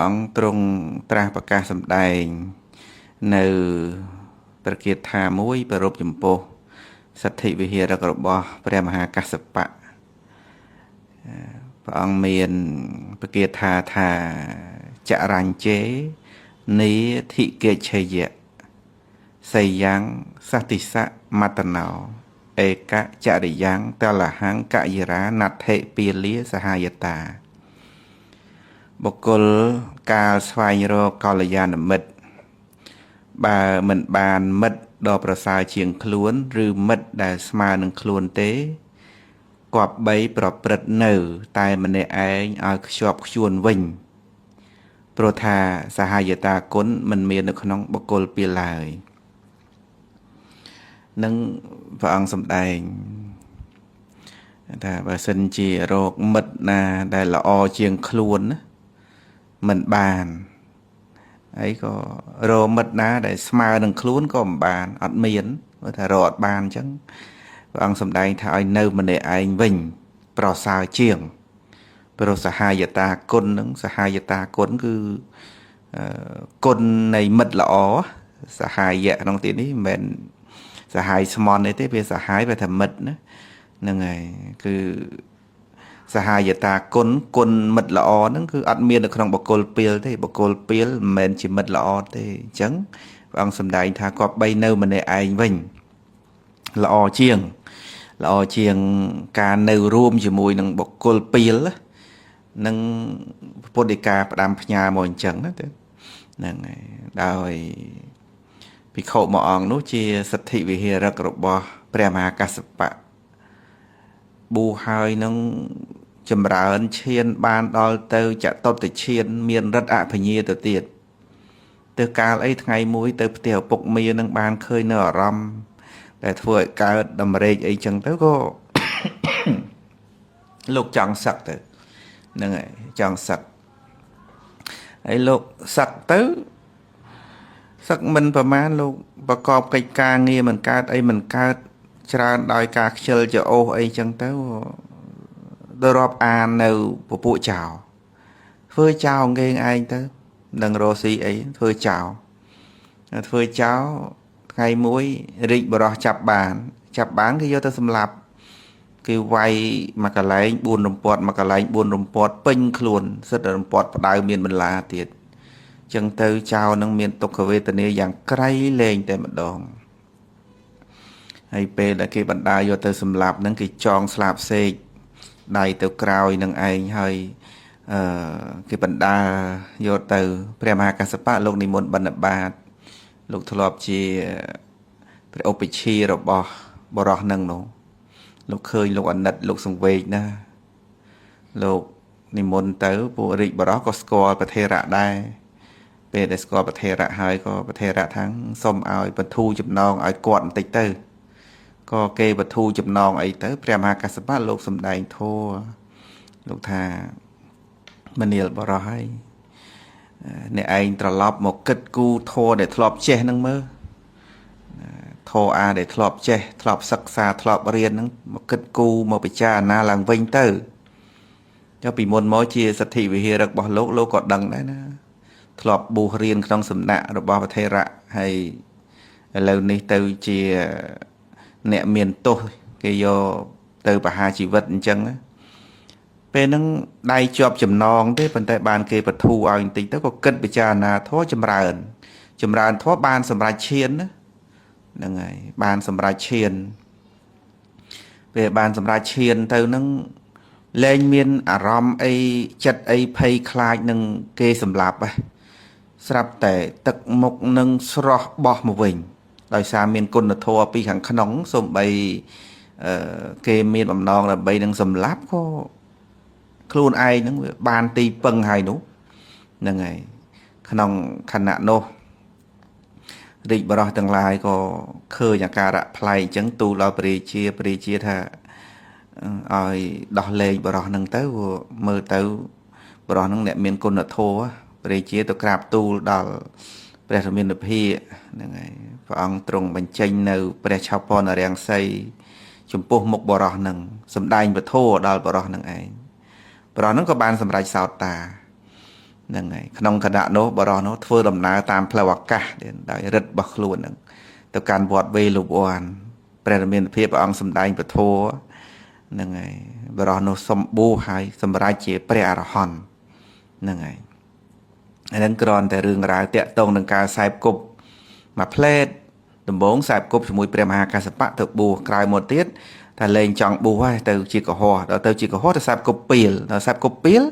អង្គទ្រង់ត្រាស់ប្រកាសសម្ដែងនៅប្រគាថាមួយប្រពចំពោះសទ្ធិវិហារករបស់ព្រះមហាកស្សបៈព្រះអង្គមានប្រគាថាថាចរញ្ជេនីធិកេឆយៈសីយ៉ាងសតិសៈមតណោឯកចរិយ៉ាងតលហង្កយរាណដ្ឋិពាលាសហាយតាបុគ្គលកាលស្វែងរកកល្យាណមិត្តបើមិនបានមិត្តដ៏ប្រសើរជាងខ្លួនឬមិត្តដែលស្មើនឹងខ្លួនទេគប្បីប្រព្រឹត្តនៅ តែម្នាក់ឯងឲ្យខ្ជាប់ខ្ជួនវិញព្រោះថាសហាយតាគុណមិនមាននៅក្នុងបុគ្គលពីឡើយនឹងព្រះអង្គសម្ដែងថាបើសិនជារកមិត្តណាដែលល្អជាងខ្លួនណាមិនបានហើយក៏រកមិត្តណាដែលស្មើនឹងខ្លួនក៏មិនបានអត់មានព្រោះថារកអត់បានអញ្ចឹងព្រះអង្គសម្ដែងថាឲ្យនៅម្នាក់ឯងវិញប្រសើរជាងព្រោះសហាយតាគុណនឹងសហាយតាគុណគឺគុណនៃមិត្តល្អសហាយៈក្នុងទីនេះមិនមែនសហាយស្មន់ទេវាសហាយវាថាមិត្តណាហ្នឹងហើយគឺសហាយតាគុណគុណមិត្តល្អហ្នឹងគឺអត់មាននៅក្នុងបុគ្គលពីលទេបុគ្គលពីលមិនមែនជាមិត្តល្អទេអញ្ចឹងព្រះអង្គសម្ដែងថាគាត់បីនៅម្នាក់ឯងវិញល្អជាងល្អជាងការនៅរួមជាមួយនឹងបុគ្គលពីលនឹងពុទ្ធដីកាផ្ដាំផ្ញើមកអញ្ចឹងណាទៅហ្នឹងហើយដោយភិក្ខុមួយអង្គនោះជាសទ្ធិវិហារករបស់ព្រះមហាកស្សបៈបួសហើយនឹងចម្រើនឈានបានដល់ទៅចតុតឈានមានរិទ្ធអភិញ្ញាទៅទៀតទៅកាលអីថ្ងៃមួយទៅផ្ទះឪពុកមានឹងបានឃើញនៅអារម្មណ៍ដែលធ្វើឲ្យកើតតម្រេកអីចឹងទៅក៏លោកចង់សឹកទៅហ្នឹងហើយចង់សឹកហើយលោកសឹកទៅសឹកមិនប្រមាណលោកប្រកបកិច្ចការងារមិនកើតអីមិនកើតច្រើនដោយការខ្ជិលច្អូសអីចឹងទៅទៅរាប់អាននៅពពួកចៅធ្វើចៅគេឯងទៅនឹងរស់ស៊ីអីធ្វើចៅធ្វើចៅថ្ងៃមួយរាជបរោះចាប់បានចាប់បានគេយកទៅសម្លាប់គេវាយមួយកន្លែង4រំពាត់មួយកន្លែង4រំពាត់ពេញខ្លួនសិតរំពាត់ផ្ដៅមានបន្លាទៀតចឹងទៅចៅនឹងមានទុក្ខវេទនាយ៉ាងក្រៃលែងតែម្ដងហើយពេលដែលគេបណ្ដាយកទៅសម្លាប់នឹងគេចងស្លាបសេកដៃទៅក្រោយនឹងឯងហើយអឺគេបណ្ដាយកទៅព្រះមហាកស្សបៈលោកនិមន្តបណ្ឌបាតលោកធ្លាប់ជាព្រះឧបជ្ឈាយរបស់បរោះនឹងនោះលោកឃើញលោកអាណិតលោកសង្វេគណាលោកនិមន្តទៅពួករាជបរោះក៏ស្គាល់ប្រធេរៈដែរពេលដែលស្គាល់ប្រធេរៈហើយក៏ប្រធេរៈថាងសុំឲ្យបន្ធូរចំណងឲ្យគាត់បន្តិចទៅក៏គេបន្ធូរចំណងអីទៅព្រះមហាកស្សបៈលោកសំដែងធម៌លោកថាមនាលបរោះហើយអ្នកឯងត្រឡប់មកគិតគូរធម៌ដែលធ្លាប់ចេះហ្នឹងមើលធម៌អាដែលធ្លាប់ចេះធ្លាប់សិក្សាធ្លាប់រៀនហ្នឹងមកគិតគូរមកពិចារណាឡើងវិញទៅចុះពីមុនមកជាសទ្ធិវិហារករបស់លោកលោកក៏ដឹងដែរណាធ្លាប់បួសរៀនក្នុងសំណាក់របស់ប្រធេរៈហើយឥឡូវនេះទៅជាអ្នកមានទោសគេយកទៅប្រហារជីវិតអញ្ចឹងពេលហ្នឹងដៃជាប់ចំណងទេប៉ុន្តែបានគេបធូរឲ្យបន្តិចទៅក៏គិតពិចារណាធម៌ចម្រើន ចម្រើនធម៌បានសម្រេចឈានណាហ្នឹងហើយបានសម្រេចឈានពេលបានសម្រេចឈានទៅហ្នឹងលែងមានអារម្មណ៍អីចិត្តអីភ័យខ្លាចនឹងគេសម្លាប់ហ៎ស្រាប់តែទឹកមុខនឹងស្រស់បោះមកវិញដោយសារមានគុណធម៌ពីខាងក្នុងសំបីគេមានបំណងដើម្បីនឹងសម្លាប់ក៏ខ្លួនឯងហ្នឹងវាបានទីពឹងហើយនោះហ្នឹងហើយក្នុងខណៈនោះរាជបរោះទាំងឡាយក៏ឃើញអាការៈប្លែកអញ្ចឹងទូលដល់ព្រះរាជាព្រះរាជាថាឲ្យដោះលែងបរោះហ្នឹងទៅមើលទៅបរោះហ្នឹងអ្នកមានគុណធម៌ព្រះរាជាទៅក្រាបទូលដល់ព្រះរាមានុភាហ្នឹងហើយព្រះអង្គទ្រង់បញ្ចេញនៅព្រះឆោពនរាំងសីចំពោះមុខបរោះហ្នឹងសំដែងពធដល់បរោះហ្នឹងឯងបរោះហ្នឹងក៏បានសម្រេចសោតតា ហ្នឹងហើយក្នុងខណៈនោះបរោះនោះធ្វើដំណើរតាមផ្លូវអាកាសដោយរិទ្ធរបស់ខ្លួនហ្នឹងទៅកាន់វត្តវេលវ័នព្រះមានភាពព្រះអង្គសម្ដែងពធហ្នឹងហើយបរោះនោះសំបួសហើយសម្រេចជាព្រះអរហន្តហ្នឹងហើយអាហ្នឹងគ្រាន់តែរឿងរ៉ាវតាក់ទងនឹងការខ្សែគប់មួយផ្លេតដំបងខ្សែគប់ជាមួយព្រះមហាកសបៈទៅបួសក្រោយមកទៀតតែលែងចង់បួសហើយទៅជាកុហកដល់ទៅជាកុហកទៅខ្សែគប់ពីលដល់ខ្សែគប់ពីល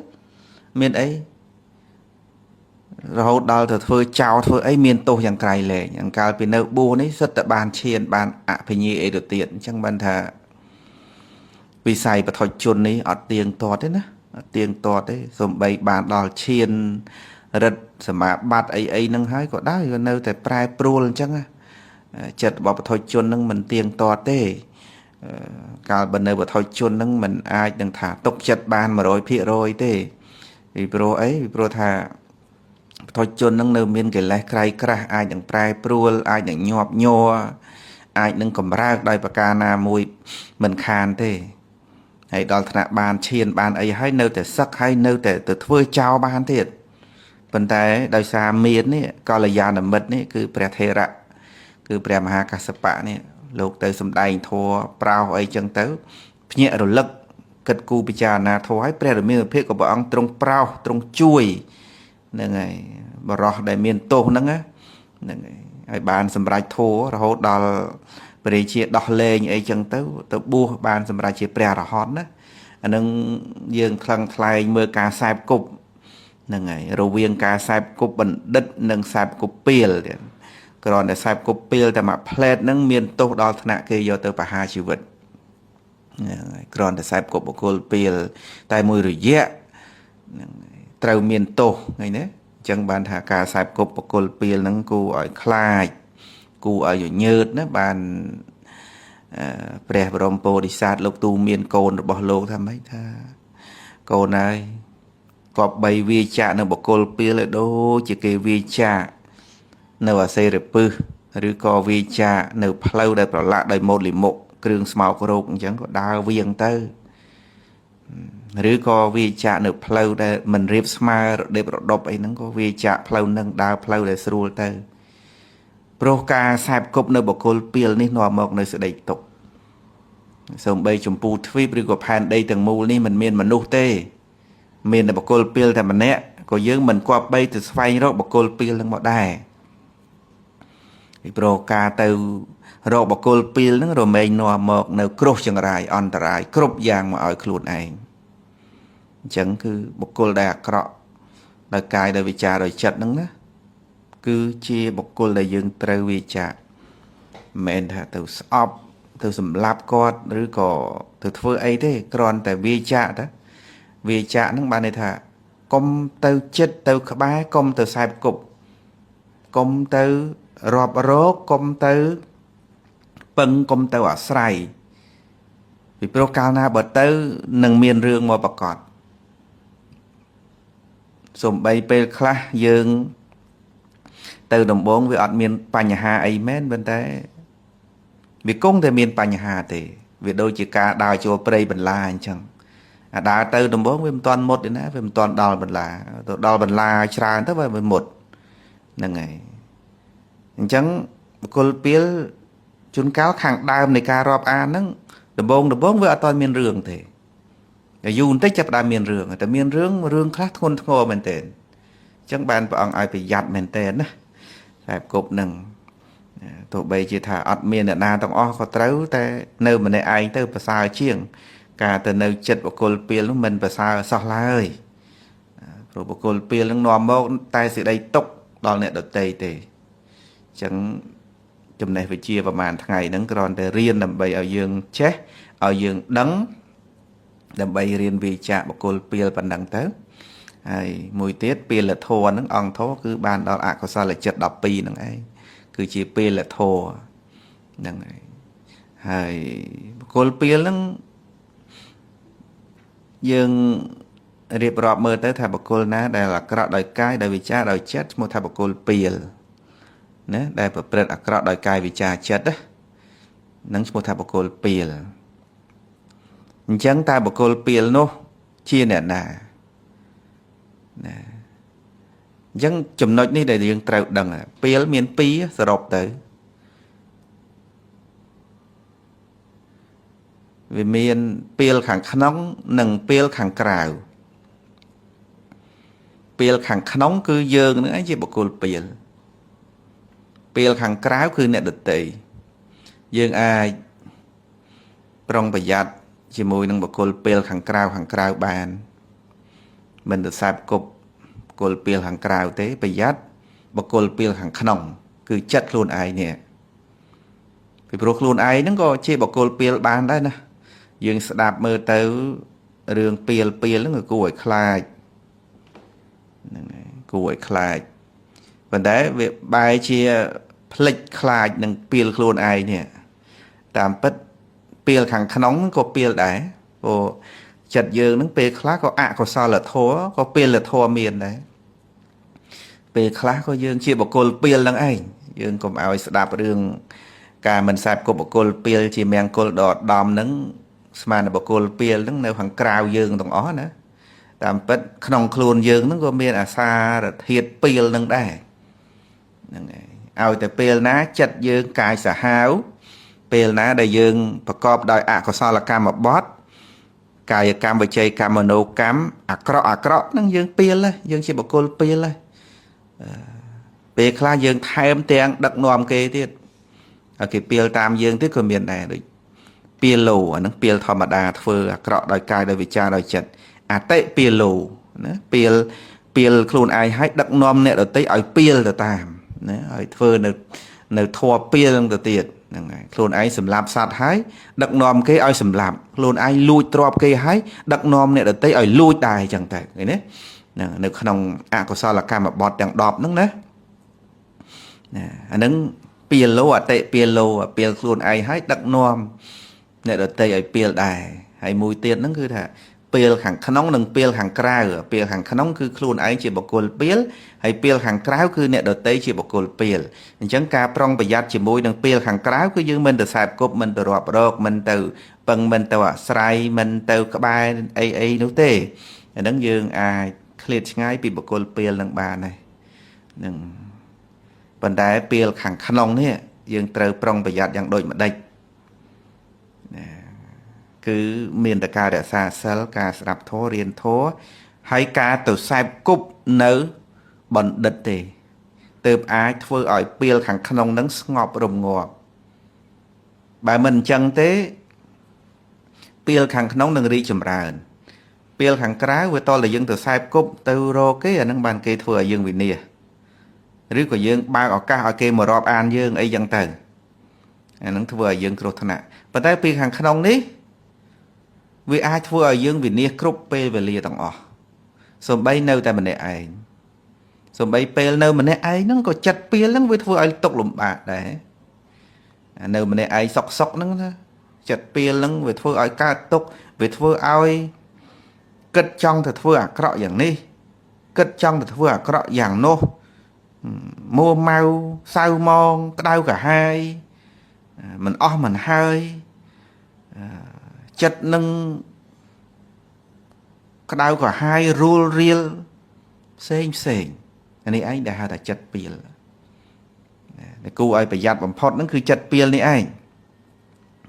មានអីរហូតដល់ទៅធ្វើចោលធ្វើអីមានទោសយ៉ាងក្រៃលែងអង្កាលពីនៅបួសនេះសិតតែបានឈានបានអភិញ្ញាអីទៅទៀតអញ្ចឹងបានថាវិស័យបឋិជននេះអត់ទៀងទាត់ទេណាអត់ទៀងទាត់ទេសំបីបានដល់ឈានរិទ្ធសមាបត្តិអីអីហ្នឹងហើយក៏ដោយក៏នៅតែប្រែប្រួលអញ្ចឹងចិត្តរបស់បឋិជនហ្នឹងមិនទៀងទាត់ទេកាលបើនៅបឋិជនហ្នឹងមិនអាចនឹងថាទុកចិត្តបាន100%ទេពីព្រោះអីពីព្រោះថាបឋិជននឹងនៅមានកិលេសក្រៃក្រាស់អាចនឹងប្រែប្រួលអាចនឹងញាប់ញ័រអាចនឹងកម្រើកដោយប្រការណាមួយមិនខានទេហើយដល់ថ្នាក់បានឈានបានអីហើយនៅតែសឹកហើយនៅតែទៅធ្វើចោលបានទៀតប៉ុន្តែដោយសារមាននេះកល្យាណមិត្តនេះគឺព្រះថេរៈគឺព្រះមហាកស្សបៈនេះលោកទៅសំដែងធម៌ប្រោសអីចឹងទៅភ្ញាក់រលឹកគិតគូពិចារណាធម៌ឲ្យព្រះរាមាភិកក៏ព្រះអង្គទ្រង់ប្រោសទ្រង់ជួយហ្នឹងហើយបរោះដែលមានទោសហ្នឹងហ្នឹងហើយឲ្យបានសម្រេចធម៌រហូតដល់ព្រះរាជាដោះលែងអីចឹងទៅទៅបួសបានសម្រេចជាព្រះអរហន្តណាអានឹងយើងថ្លឹងថ្លែងមើលការខ្សែគប់ហ្នឹងហើយរវាងការខ្សែគប់បណ្ឌិតនិងខ្សែគប់ពីលទៀតគ្រាន់តែខ្សែគប់ពីលតែមួយផ្លែតហ្នឹងមានទោសដល់ថ្នាក់គេយកទៅប្រហារជីវិតហ្នឹងហើយគ្រាន់តែខ្សែគប់បុគ្គលពីលតែមួយរយៈហ្នឹងត្រូវមានទោសហ្នឹងណាអញ្ចឹងបានថាការខ្សែគប់បុគ្គលពីលហ្នឹងគួរឲ្យខ្លាចគួរឲ្យញើតណាបានព្រះបរមពោធិសត្វលោកទូមានកូនរបស់លោកថាម៉េចថាកូនហើយគប្បីវាចាកនៅបុគ្គលពីលឲ្យដូចជាគេវាចាកនៅអាសេរពឹសឬក៏វាចាកនៅផ្លូវដែលប្រឡាក់ដោយម៉ូតលិមុកគ្រឿងស្មោករោគអញ្ចឹងក៏ដើរវៀងទៅឬក៏វាចាកនៅផ្លូវដែលមិនរៀបស្មើរដេបរដប់អីហ្នឹងក៏វាចាកផ្លូវនឹងដើរផ្លូវដែលស្រួលទៅព្រោះការសែបគប់នៅបុគ្គលពីលនេះនាំមកនៅសេចក្តីទុក្ខសូម្បីចម្ពូទ្វីបឬក៏ផែនដីទាំងមូលនេះមិនមានមនុស្សទេមានតែបុគ្គលពីលតែម្នាក់ក៏យើងមិនគប្បីទៅស្វែងរកបុគ្គលពីលនឹងមកដែរពីព្រោះការទៅរកបុគ្គលពីលនឹងរមែងនាំមកនៅគ្រោះចង្រៃអន្តរាយគ្រប់យ៉ាងមកឲ្យខ្លួនឯងអញ្ចឹងគឺបុគ្គលដែលអាក្រក់ដោយកាយដោយវិចារដោយចិត្តហ្នឹងណាគឺជាបុគ្គលដែលយើងត្រូវវាចាកមិនមែនថាទៅស្អប់ទៅសម្លាប់គាត់ឬក៏ទៅធ្វើអីទេគ្រាន់តែវាចាកតាវាចាកហ្នឹងបានន័យថាកុំទៅចិត្តទៅក្បែរកុំទៅសែបគប់កុំទៅរាប់រកកុំទៅពឹងកុំទៅអាស្រ័យពីព្រោះកាលណាបើទៅនឹងមានរឿងមកប្រកបសំបីពេលខ្លះយើងទៅដំបងវាអត់មានបញ្ហាអីមែនប៉ុន្តែវាគង់តែមានបញ្ហាទេវាដូចជាការដើរចូលព្រៃបន្លាអញ្ចឹងអាដើរទៅដំបងវាមិនទាន់មុតទេណាវាមិនទាន់ដល់បន្លាទៅដល់បន្លាច្រើនទៅវាមុតហ្នឹងហើយអញ្ចឹងបុគ្គលពីលជួនកាលខាងដើមនៃការរាប់អានហ្នឹងដំបងដំបងវាអត់ទាន់មានរឿងទេតែយូរបន្តិចចាប់ផ្ដើមមានរឿងតែមានរឿងរឿងខ្លះធ្ងន់ធ្ងរមែនទែនអញ្ចឹងបានព្រះអង្គឲ្យប្រយ័ត្នមែនទែនណាតែគប់នឹងទោះបីជាថាអត់មានអ្នកណាទាំងអស់ក៏ត្រូវតែនៅម្នាក់ឯងទៅប្រសើរជាង ការទៅនៅចិត្តបុគ្គលពីលនោះមិនប្រសើរសោះឡើយព្រោះបុគ្គលពីលនឹងនាំមកតែសេចក្តីទុក្ខដល់អ្នកដទៃទេអញ្ចឹងចំណេះវិជ្ជាប្រហែលថ្ងៃហ្នឹងគ្រាន់តែរៀនដើម្បីឲ្យយើងចេះឲ្យយើងដឹងដើម្បីរៀនវិចារបុគ្គលពីលប៉ុណ្ណឹងទៅហើយមួយទៀតពីលធម៌ហ្នឹងអង្គធម៌គឺបានដល់អកុសលចិត្ត12ហ្នឹងឯងគឺជាពេលធម៌ហ្នឹងហើយហើយបុគ្គលពីលហ្នឹងយើងរៀបរាប់មើលទៅថាបុគ្គលណាដែលអាក្រក់ដោយកាយដោយវិចារដោយចិត្តឈ្មោះថាបុគ្គលពីលណាដែលប្រព្រឹត្តអាក្រក់ដោយកាយវិចារចិត្តហ្នឹងឈ្មោះថាបុគ្គលពីលអញ្ចឹងតើបុគ្គលពីលនោះជាអ្នកណាណា អញ្ចឹងចំណុចនេះដែលយើងត្រូវដឹងពេលមានពីរសរុបទៅវាមានពេលខាងក្នុងនិងពេលខាងក្រៅពេលខាងក្នុងគឺយើងនឹងឯងជាបុគ្គលពេលពេលខាងក្រៅគឺអ្នកដទៃយើងអាចប្រុងប្រយ័ត្នជាមួយនឹងបុគ្គលពេលខាងក្រៅខាងក្រៅបានមិនទៅសាបគប់បុគ្គលពេលខាងក្រៅទេប្រយ័ត្នបុគ្គលពេលខាងក្នុងគឺចិត្តខ្លួនឯងនេះពីព្រោះខ្លួនឯងហ្នឹងក៏ជាបុគ្គលពេលបានដែរណាយើងស្ដាប់មើលទៅរឿងពេលពេលហ្នឹងក៏គួរឲ្យខ្លាចហ្នឹងហើយគួរឲ្យខ្លាចប៉ុន្តែវាបែរជាភ្លេចខ្លាចនឹងពេលខ្លួនឯងនេះតាមពិតពេលខាងក្នុងក៏ពេលដែរព្រោះចិត្តយើងហ្នឹងពេលខ្លះក៏អកុសលធម៌ក៏ពេលធម៌មានដែរពេលខ្លះក៏យើងជាបុគ្គលពេលហ្នឹងឯងយើងកុំឲ្យស្ដាប់រឿងការមិនសាបគប់បុគ្គលពេលជាមង្គលដ៏ឧត្តមហ្នឹងស្មានបុគ្គលពេលហ្នឹងនៅខាងក្រៅយើងទាំងអស់ណាតាមពិតក្នុងខ្លួនយើងហ្នឹងក៏មានអាសារធាតុពេលហ្នឹងដែរហ្នឹងឯងឲ្យតែពេលណាចិត្តយើងកាយសាហាវពេលណាដែលយើងប្រកបដោយអកុសលកម្មបត្តិកាយកម្មវិច័យកម្មមโนកម្មអាក្រក់អាក្រក់ហ្នឹងយើងពេលយើងជាបុគ្គលពេលពេលខ្លះយើងថែមទាំងដឹកនាំគេទៀតឲ្យគេពេលតាមយើងទៀតក៏មានដែរដូចពេលលោអាហ្នឹងពេលធម្មតាធ្វើអាក្រក់ដោយកាយដោយវិចារដោយចិត្តអតិពេលលោណាពេលពេលខ្លួនឯងឲ្យដឹកនាំអ្នកដទៃឲ្យពេលទៅតាមណាឲ្យធ្វើនៅធัวពេលហ្នឹងទៅទៀតហ្នឹងហើយខ្លួនឯងសម្លាប់សត្វហើយដឹកនាំគេឲ្យសម្លាប់ខ្លួនឯងលួចទ្រព្យគេហើយដឹកនាំអ្នកដទៃឲ្យលួចដែរអញ្ចឹងទៅឃើញទេហ្នឹងនៅក្នុងអកុសលកម្មបត្តិទាំង10ហ្នឹងណាណាអាហ្នឹងពេលលោអតិពេលលោពេលខ្លួនឯងហើយដឹកនាំអ្នកដទៃឲ្យពេលដែរហើយមួយទៀតហ្នឹងគឺថាពេលខាងក្នុងនិងពេលខាងក្រៅពេលខាងក្នុងគឺខ្លួនឯងជាបុគ្គលពេលហើយពេលខាងក្រៅគឺអ្នកដទៃជាបុគ្គលពេលអញ្ចឹងការប្រុងប្រយ័ត្នជាមួយនឹងពេលខាងក្រៅគឺយើងមិនទៅសែបគប់មិនទៅរាប់រកមិនទៅពឹងមិនទៅអាស្រ័យមិនទៅក្បែរអីអីនោះទេអាហ្នឹងយើងអាចឃ្លាតឆ្ងាយពីបុគ្គលពេលនឹងបានដែរហ្នឹងប៉ុន្តែពេលខាងក្នុងនេះយើងត្រូវប្រុងប្រយ័ត្នយ៉ាងដូចម្ដេចណាគឺមានតែការរក្សាសិលការស្ដាប់ធម៌រៀនធម៌ហើយការទៅសែបគប់នៅបណ្ឌិតទេទើបអាចធ្វើឲ្យពេលខាងក្នុងនឹងស្ងប់រងាប់បើមិនអញ្ចឹងទេពេលខាងក្នុងនឹងរីកចម្រើនពេលខាងក្រៅវាតតែយើងទៅសែបគប់ទៅរកគេអានឹងបានគេធ្វើឲ្យយើងវិនាសឬក៏យើងបើកឱកាសឲ្យគេមករាប់អានយើងអីចឹងទៅអានឹងធ្វើឲ្យយើងគ្រោះថ្នាក់ប៉ុន្តែពេលខាងក្នុងនេះវាអាចធ្វើឲ្យយើងវិនាសគ្រប់ពេលវេលាទាំងអស់សំបីនៅតែម្នាក់ឯងសំបីពេលនៅម្នាក់ឯងហ្នឹងក៏ចិត្តពេលហ្នឹងវាធ្វើឲ្យទុកលំបាកដែរនៅម្នាក់ឯងសុកសុកហ្នឹងណាចិត្តពេលហ្នឹងវាធ្វើឲ្យកើតទុកវាធ្វើឲ្យគិតចង់ទៅធ្វើអាក្រក់យ៉ាងនេះគិតចង់ទៅធ្វើអាក្រក់យ៉ាងនោះមួម៉ៅសៅมองក្តៅកាហាយមិនអស់មិនហើយចិត្តនឹងក្តៅកាហាយរួលរៀលផ្សេងផ្សេងអានេះឯងដែលហៅថាចិត្តពីលតែគួរឲ្យប្រយ័ត្នបំផុតហ្នឹងគឺចិត្តពីលនេះឯង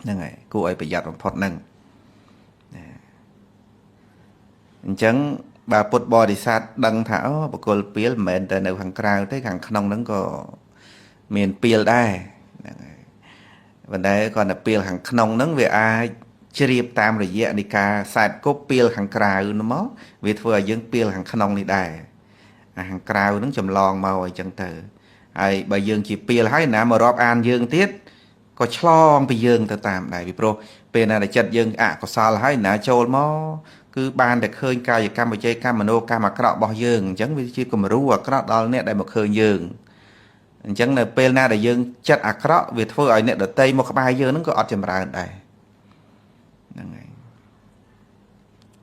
ហ្នឹងហើយគួរឲ្យប្រយ័ត្នបំផុតហ្នឹងអញ្ចឹងបើពុទ្ធបរិស័ទដឹងថាអូបុគ្គលពីលមិនមែនតែនៅខាងក្រៅទេខាងក្នុងហ្នឹងក៏មានពីលដែរហ្នឹងហើយប៉ុន្តែគាត់តែពីលខាងក្នុងហ្នឹងវាអាចជ្រាបតាមរយៈនៃការសែបគប់ពីលខាងក្រៅនោះមកវាធ្វើឲ្យយើងពីលខាងក្នុងនេះដែរអាខាងក្រៅហ្នឹងចម្លងមកអីចឹងទៅហើយបើយើងជាពីលហើយណាមករាប់អានយើងទៀតក៏ឆ្លងពីយើងទៅតាមដែរពីព្រោះពេលណាដែលចិត្តយើងអកុសលហើយណាចូលមកគឺបានតែឃើញកាយកម្មវិច័យកម្មមโนកម្មអាក្រក់របស់យើងអញ្ចឹងវាជាគំរូអាក្រក់ដល់អ្នកដែលមកឃើញយើងអញ្ចឹងនៅពេលណាដែលយើងចិត្តអាក្រក់វាធ្វើឲ្យអ្នកដតីមកក្បែរយើងហ្នឹងក៏អត់ចម្រើនដែរហ្នឹងហើយ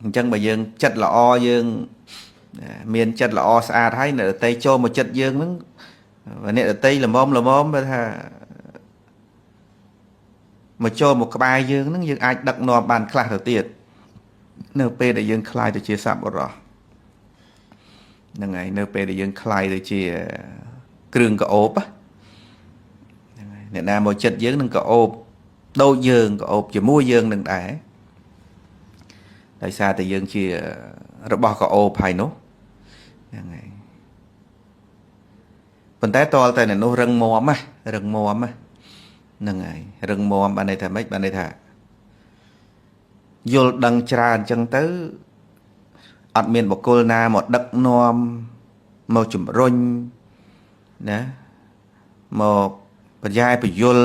អញ្ចឹងបើយើងចិត្តល្អយើងមានចិត្តល្អស្អាតហើយអ្នកដតីចូលមកចិត្តយើងហ្នឹងអ្នកដតីល្មមល្មមបើថាមកចូលមកក្បែរយើងហ្នឹងយើងអាចដឹកនាំបានខ្លះទៅទៀតនៅពេលដែលយើងក្លាយទៅជាសប្បុរស ហ្នឹងហើយនៅពេលដែលយើងคล้ายទៅជាគ្រឿងកោបហ្នឹងហើយអ្នកណាមកចិត្តយើងនឹងកោបដូចយើងកោបជាមួយយើងនឹងដែរដោយសារតែយើងជារបស់កោបហើយនោះហ្នឹងហើយប៉ុន្តែតលតែអ្នកនោះរឹងមាំណារឹងមាំណាហ្នឹងហើយរឹងមាំបានន័យថាម៉េចបានន័យថាយល់ដឹងច្រើនអញ្ចឹងទៅអត់មានបុគ្គលណាមកដឹកនាំមកជំរុញណាមកបញ្ញាពយល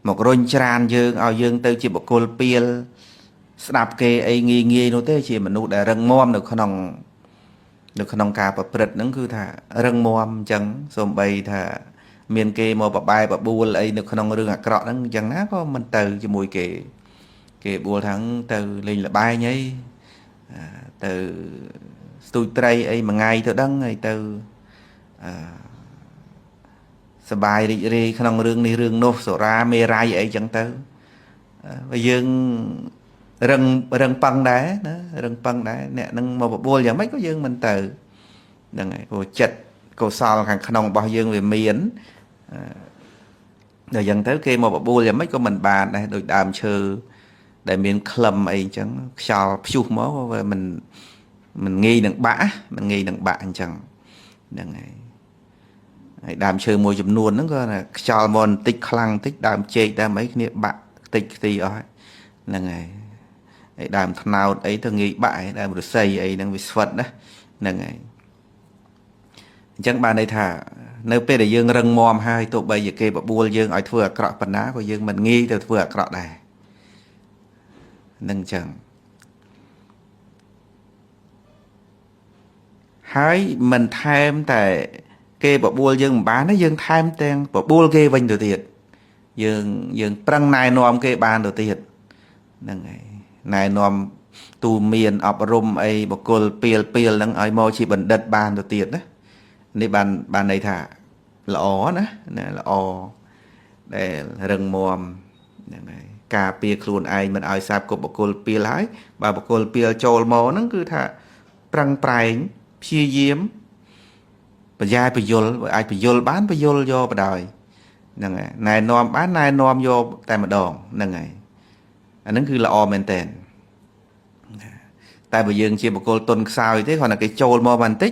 មករុញច្រានយើងឲ្យយើងទៅជាបុគ្គលពៀលស្ដាប់គេអីងាយងាយនោះទេជាមនុស្សដែលរឹងមាំនៅក្នុងការប្រព្រឹត្តហ្នឹងគឺថារឹងមាំអញ្ចឹងសំបីថាមានគេមកបបែបបួលអីនៅក្នុងរឿងអាក្រក់ហ្នឹងអញ្ចឹងណាក៏មិនទៅជាមួយគេគេបួលថាងទៅលេងលបែងអីទៅស្ទូចត្រីអីមួយថ្ងៃទៅដឹងហើយទៅអឺសបាយរីករាយក្នុងរឿងនេះរឿងនោះសុរាមេរ័យអីចឹងទៅបើយើងរឹងរឹងប៉ឹងដែរណារឹងប៉ឹងដែរអ្នកនឹងមកបបួលយ៉ាងម៉េចក៏យើងមិនទៅហ្នឹងហើយព្រោះចិត្តកុសលខាងក្នុងរបស់យើងវាមានដល់យ៉ាងទៅគេមកបបួលយ៉ាងម៉េចក៏មិនបានដែរដូចដើមឈើដែលមានក្លឹមអីអញ្ចឹងខ្យល់ព្យុះមកវាមិនងាយនឹងបាក់មិនងាយនឹងបាក់អញ្ចឹងហ្នឹងហើយហើយដើមឈើមួយចំនួនហ្នឹងក៏ខ្យល់មកបន្តិចខ្លាំងបន្តិចដើមចេកដើមអីគ្នាបាក់ខ្ទេចខ្ទីអស់ហ្នឹងហើយហើយដើមថ្នោតអីទៅងាយបាក់ហើយដើមឫស្សីអីហ្នឹងវាស្វិតណាហ្នឹងហើយអញ្ចឹងបានន័យថានៅពេលដែលយើងរឹងមាំហើយទោះបីជាគេបបួលយើងឲ្យធ្វើអាក្រក់ប៉ុណ្ណាក៏យើងមិនងាយទៅធ្វើអាក្រក់ដែរនឹងអញ្ចឹងហើយមិនថែមតែគេបបួលយើងមិនបានទេយើងថែមទាំងបបួលគេវិញទៅទៀតយើងប្រឹងណែនាំគេបានទៅទៀតហ្នឹងហើយណែនាំទូមានអប់រំអីបុគ្គលពៀលពៀលហ្នឹងឲ្យមកជាបណ្ឌិតបានទៅទៀតណានេះបានន័យថាល្អណាណាល្អដែលរឹងមាំហ្នឹងហើយការពារខ្លួនឯងមិនឲ្យសាបគប់បុគ្គលពៀលហើយបើបុគ្គលពៀលចូលមកហ្នឹងគឺថាប្រឹងប្រែងព្យាយាមបញ្ញាពយល់បើអាចពយល់បានពយល់យកបដ ாய் ហ្នឹងហើយណែនាំបានណែនាំយកតែម្ដងហ្នឹងហើយអាហ្នឹងគឺល្អមែនតើតែបើយើងជាបុគ្គលទុនខ្សោយទេគ្រាន់តែគេចូលមកបន្តិច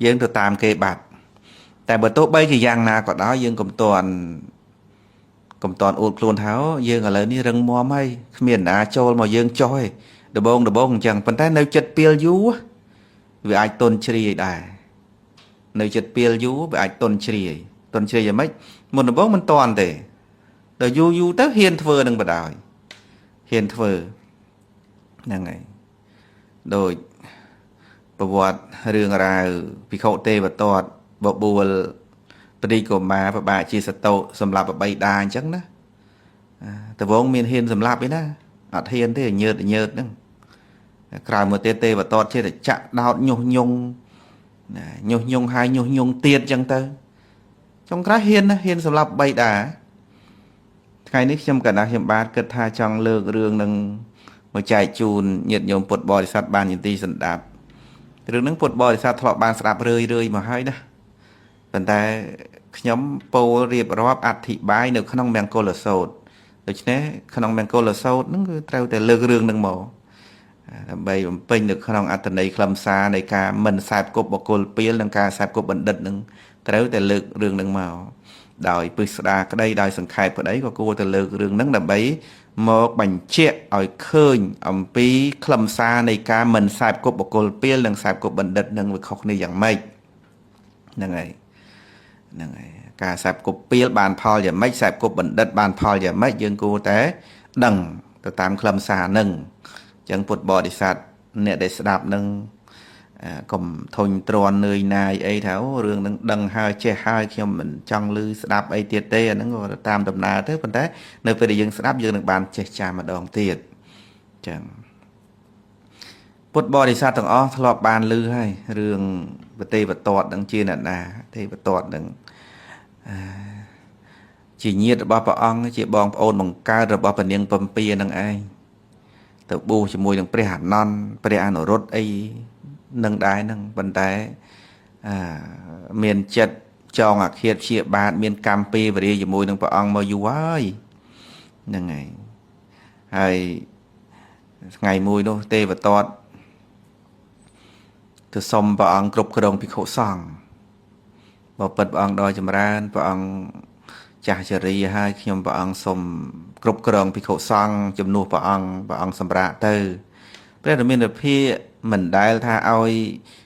យើងទៅតាមគេបាត់តែបើទោះបីជាយ៉ាងណាក៏ដោយយើងកុំតន់អួតខ្លួនថាយើងឥឡូវនេះរឹងមាំហើយគ្មានណាចូលមកយើងចុះទេដបងដបងអញ្ចឹងប៉ុន្តែនៅចិត្តពៀលយូរវាអាចទុនជ្រាយដែរនៅចិត្តពៀលយូរវាអាចទុនជ្រាយទុនជ្រាយយ៉ាងម៉េចមុនដំបូងមិនតន់ទេដល់យូរយូរទៅហ៊ានធ្វើនឹងបដ ாய் ហ៊ានធ្វើហ្នឹងហើយដូចប្រវត្តិរឿងរ៉ាវភិក្ខុទេវទត្តបបួលព្រាយកុមារបបាជាសតោសម្រាប់បបីតាអញ្ចឹងណាដវងមានហ៊ានសម្លាប់ឯណាអត់ហ៊ានទេញើតញើតហ្នឹងក្រោយមកទៀតទេវទត្តចេះតែចាក់ដោតញុះញង់ណាញុះញង់ហើយញុះញង់ទៀតអញ្ចឹងទៅចុងក្រោយហ៊ានណាហ៊ានសម្លាប់បៃតាថ្ងៃនេះខ្ញុំកណ្ដាលខ្ញុំបាទគិតថាចង់លើករឿងនឹងមកចែកជូនញាតិញោមពុទ្ធបរិស័ទបានយន្ទីសន្តាប់រឿងហ្នឹងពុទ្ធបរិស័ទធ្លាប់បានស្ដាប់រឿយរឿយមកហើយណាប៉ុន្តែខ្ញុំពោលរៀបរាប់អធិប្បាយនៅក្នុងមង្គលសូត្រដូច្នេះក្នុងមង្គលសូត្រហ្នឹងគឺត្រូវតែលើករឿងហ្នឹងមកដើម្បីបំពេញនៅក្នុងអត្ថន័យខ្លឹមសារនៃការមិនសែបគប់បុគ្គលពៀលនិងការសែបគប់បណ្ឌិតហ្នឹងត្រូវតែលើករឿងហ្នឹងមកដោយពិស្ដារក្តីដោយសង្ខេបក្តីក៏គួរតែលើករឿងហ្នឹងដើម្បីមកបញ្ជាក់ឲ្យឃើញអំពីខ្លឹមសារនៃការមិនសែបគប់បុគ្គលពៀលនិងសែបគប់បណ្ឌិតនឹងវាខុសគ្នាយ៉ាងម៉េចហ្នឹងហើយហ្នឹងហើយការសែបគប់ពៀលបានផលយ៉ាងម៉េចសែបគប់បណ្ឌិតបានផលយ៉ាងម៉េចយើងគួរតែដឹងទៅតាមខ្លឹមសារហ្នឹងអញ្ចឹងពុទ្ធបរិស័ទអ្នកដែលស្ដាប់នឹងកុំធុញទ្រាន់នឿយណាយអីថារឿងនឹងដឹងហើយចេះហើយខ្ញុំមិនចង់ឮស្ដាប់អីទៀតទេអាហ្នឹងក៏តាមដំណើរទៅប៉ុន្តែនៅពេលដែលយើងស្ដាប់យើងនឹងបានចេះចាំម្ដងទៀតអញ្ចឹងពុទ្ធបរិស័ទទាំងអស់ធ្លាប់បានឮហើយរឿងប្រទេវទត្តនឹងជាអ្នកណាទេវទត្តនឹងជាញាតិរបស់ព្រះអង្គជាបងប្អូនបង្កើតរបស់ព្រះនាងពំពានឹងឯងទៅបួសជាមួយនឹងព្រះអានន្ទព្រះអនុរុទ្ធអីនឹងដែរនឹងប៉ុន្តែ អាមានចិត្តចងអាឃាតព្យាបាទមានកម្មពេលវេលាជាមួយនឹងព្រះអង្គមកយូរហើយហ្នឹងហើយហើយថ្ងៃមួយនោះទេវទត្តទៅសុំព្រះអង្គគ្រប់គ្រងភិក្ខុសង្ឃបើពិតព្រះអង្គដល់ចម្រើនព្រះអង្គចាស់ជរាហើយខ្ញុំព្រះអង្គសុំគ្រប់គ្រងភិក្ខុសង្ឃជំនួសព្រះអង្គព្រះអង្គសម្រាកទៅព្រះរាមាភិមិនដែលថាឲ្យ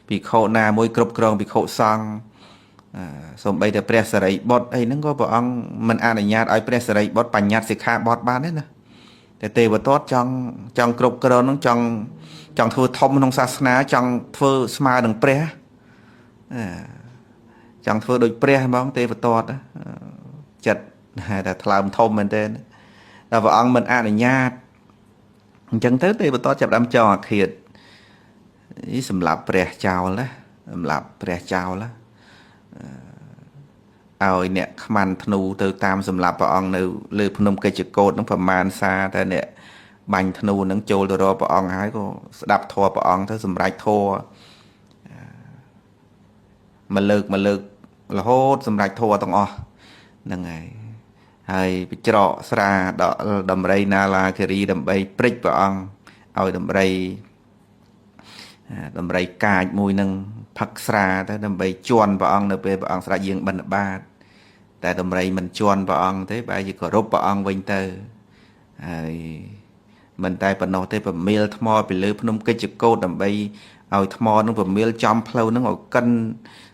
ភិក្ខុណាមួយគ្រប់គ្រងភិក្ខុសង្ឃសំបីតែព្រះសរិបុត្រអីហ្នឹងក៏ព្រះអង្គមិនអនុញ្ញាតឲ្យព្រះសរិបុត្របញ្ញត្តិសិក្ខាបទបានទេណាតែទេវទត្តចង់គ្រប់គ្រងហ្នឹងចង់ធ្វើធំក្នុងសាសនាចង់ធ្វើស្មើនឹងព្រះចង់ធ្វើដូចព្រះហ្មងទេវទត្តចិត្តតែថ្លើមធំមែនទែនតែព្រះអង្គមិនអនុញ្ញាតអញ្ចឹងទៅទេវទត្តចាប់ដើមចងអាឃាតនេះសម្រាប់ព្រះចោលណាសម្រាប់ព្រះចោលណាឲ្យអ្នកខ្មាន់ធ្នូទៅតាមសម្រាប់ព្រះអង្គនៅលើភ្នំកិច្ចកោតនឹងប្រមាណសារតែអ្នកបាញ់ធ្នូនឹងចូលទៅរកព្រះអង្គហើយក៏ស្ដាប់ធម៌ព្រះអង្គទៅសម្រេចធម៌មកលើករហូតសម្រេចធម៌ទាំងអស់ហ្នឹងហើយហើយបច្រកស្រាដល់ដំរីណាឡាគិរីដើម្បីព្រិចព្រះអង្គឲ្យដំរីកាចមួយនឹងផឹកស្រាទៅដើម្បីជន់ព្រះអង្គនៅពេលព្រះអង្គស្រេចយាងបិណ្ឌបាតតែដំរីមិនជន់ព្រះអង្គទេបែរជាគោរពព្រះអង្គវិញទៅហើយមិនតែប៉ុណ្ណោះទេប្រមៀលថ្មពីលើភ្នំកិច្ចកោតដើម្បីឲ្យថ្មនឹងប្រមៀលចំផ្លូវនឹងឲ្យកិន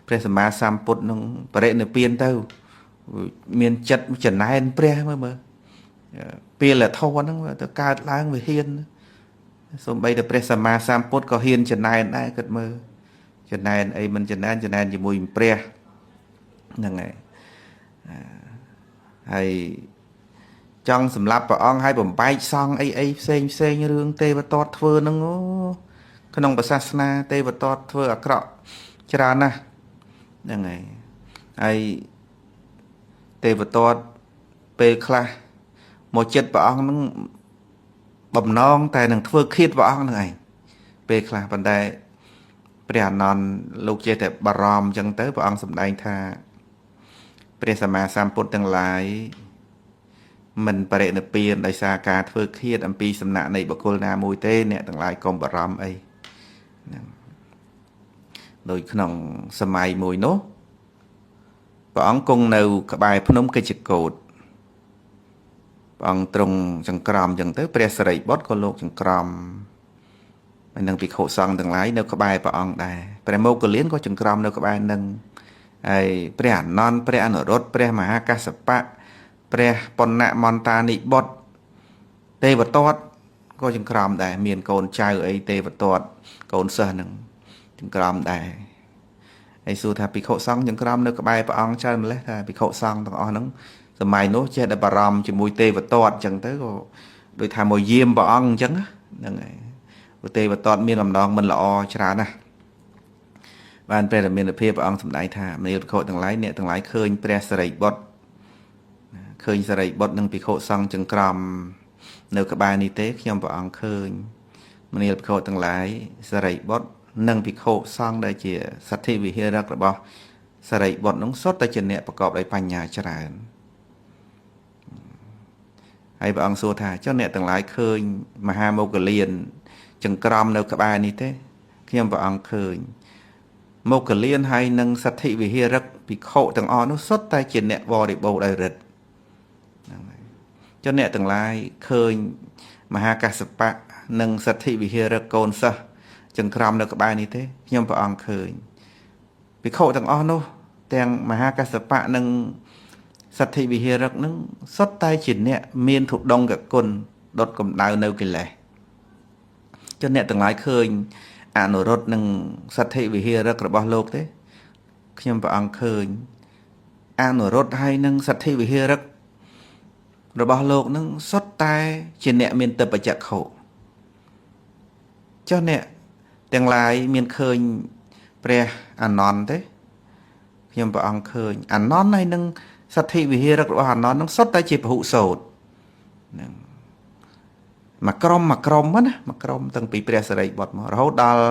ព្រះសម្មាសម្ពុទ្ធនឹងបរិនិព្វានទៅមានចិត្តចំណែនព្រះមើលពេលធម៌ហ្នឹងទៅកើតឡើងវាហ៊ានសូម្បីតែព្រះសម្មាសម្ពុទ្ធក៏ហ៊ានចំណែនដែរគិតមើលចំណែនអីមិនចំណែនចំណែនជាមួយព្រះហ្នឹងហើយហើយចង់សម្លាប់ព្រះអង្គឲ្យបំបែកសង្ឃអីអីផ្សេងផ្សេងរឿងទេវទត្តធ្វើហ្នឹងអូក្នុងសាសនាទេវទត្តធ្វើអាក្រក់ច្រើនណាស់ហ្នឹងហើយហើយទេវទត្តពេលខ្លះមកចិត្តព្រះអង្គហ្នឹងបំណងតែនឹងធ្វើឃាតព្រះអង្គហ្នឹងឯងពេលខ្លះប៉ុន្តែព្រះអានន្ទលោកចេះតែបារម្ភអញ្ចឹងទៅព្រះអង្គសម្ដែងថាព្រះសម្មាសម្ពុទ្ធទាំងឡាយមិនបរិនិព្វានដោយសារការធ្វើឃាតអំពីសំណាក់នៃបុគ្គលណាមួយទេអ្នកទាំងឡាយកុំបារម្ភអីហ្នឹងដូចក្នុងសម័យមួយនោះព្រះអង្គគង់នៅក្បែរភ្នំកិច្ចកោតព្រះអង្គទ្រង់ចង្ក្រមអញ្ចឹងទៅព្រះសរិបុត្រក៏លោកចង្ក្រមហើយនឹងភិក្ខុសង្ឃទាំងឡាយនៅក្បែរព្រះអង្គដែរព្រះមោគលានក៏ចង្ក្រមនៅក្បែរនឹងហើយព្រះអានន្ទព្រះអនុរុទ្ធព្រះមហាកស្សបៈព្រះបណ្ណមន្តានិបុត្រទេវទត្តក៏ចង្ក្រមដែរមានកូនចៅអីទេវទត្តកូនសិស្សនឹងចង្ក្រមដែរហើយសួរថាភិក្ខុសង្ឃចង្ក្រមនៅក្បែរព្រះអង្គច្រើនម្លេះថាភិក្ខុសង្ឃទាំងអស់ហ្នឹងសម័យនោះចេះតែបារម្ភជាមួយទេវទត្តអញ្ចឹងទៅក៏ដូចថាមកយាមព្រះអង្គអញ្ចឹងហ្នឹងហើយព្រោះទេវទត្តមានបំណងមិនល្អច្រើនណាស់បានព្រះរាមាភិព្រះអង្គសម្ដែងថាមនាលភិក្ខុទាំងឡាយអ្នកទាំងឡាយឃើញព្រះសរិបុត្រឃើញសរិបុត្រនិងភិក្ខុសង្ឃចង្ក្រមនៅក្បែរនេះទេខ្ញុំព្រះអង្គឃើញមនាលភិក្ខុទាំងឡាយសរិបុត្រនិងភិក្ខុសង្ឃដែលជាសទ្ធិវិហារករបស់សរិបុត្រនោះសុទ្ធតែជាអ្នកប្រកបដោយបញ្ញាច្រើនហើយព្រះអង្គសួរថាចុះអ្នកទាំងឡាយឃើញមហាមោគលានចង្ក្រមនៅក្បែរនេះទេខ្ញុំព្រះអង្គឃើញមោគលានហើយនិងសទ្ធិវិហារកភិក្ខុទាំងអស់នោះសុទ្ធតែជាអ្នកបរិបូរដោយរិទ្ធហ្នឹងហើយចុះអ្នកទាំងឡាយឃើញមហាកស្សបៈនិងសទ្ធិវិហារកកូនសិស្សចង្ក្រមនៅក្បែរនេះទេខ្ញុំព្រះអង្គឃើញភិក្ខុទាំងអស់នោះទាំងមហាកស្សបៈនិងសទ្ធិវិហារកនឹងសុទ្ធតែជាអ្នកមានធុដង្កគុណដុតកម្ដៅនៅកិលេសចុះអ្នកទាំងឡាយឃើញអនុរុទ្ធនិងសទ្ធិវិហារករបស់លោកទេខ្ញុំព្រះអង្គឃើញអនុរុទ្ធហើយនិងសទ្ធិវិហារករបស់លោកនឹងសុទ្ធតែជាអ្នកមានទិព្វចក្ខុចុះអ្នកទាំងឡាយមានឃើញព្រះអានន្ទទេខ្ញុំព្រះអង្គឃើញអានន្ទហើយនឹងសទ្ធិវិហារករបស់អានន្ទនឹងសុទ្ធតែជាពហុសោតហ្នឹងមួយក្រុមណាមួយក្រុមតាំងពីព្រះសរិបុត្រមករហូតដល់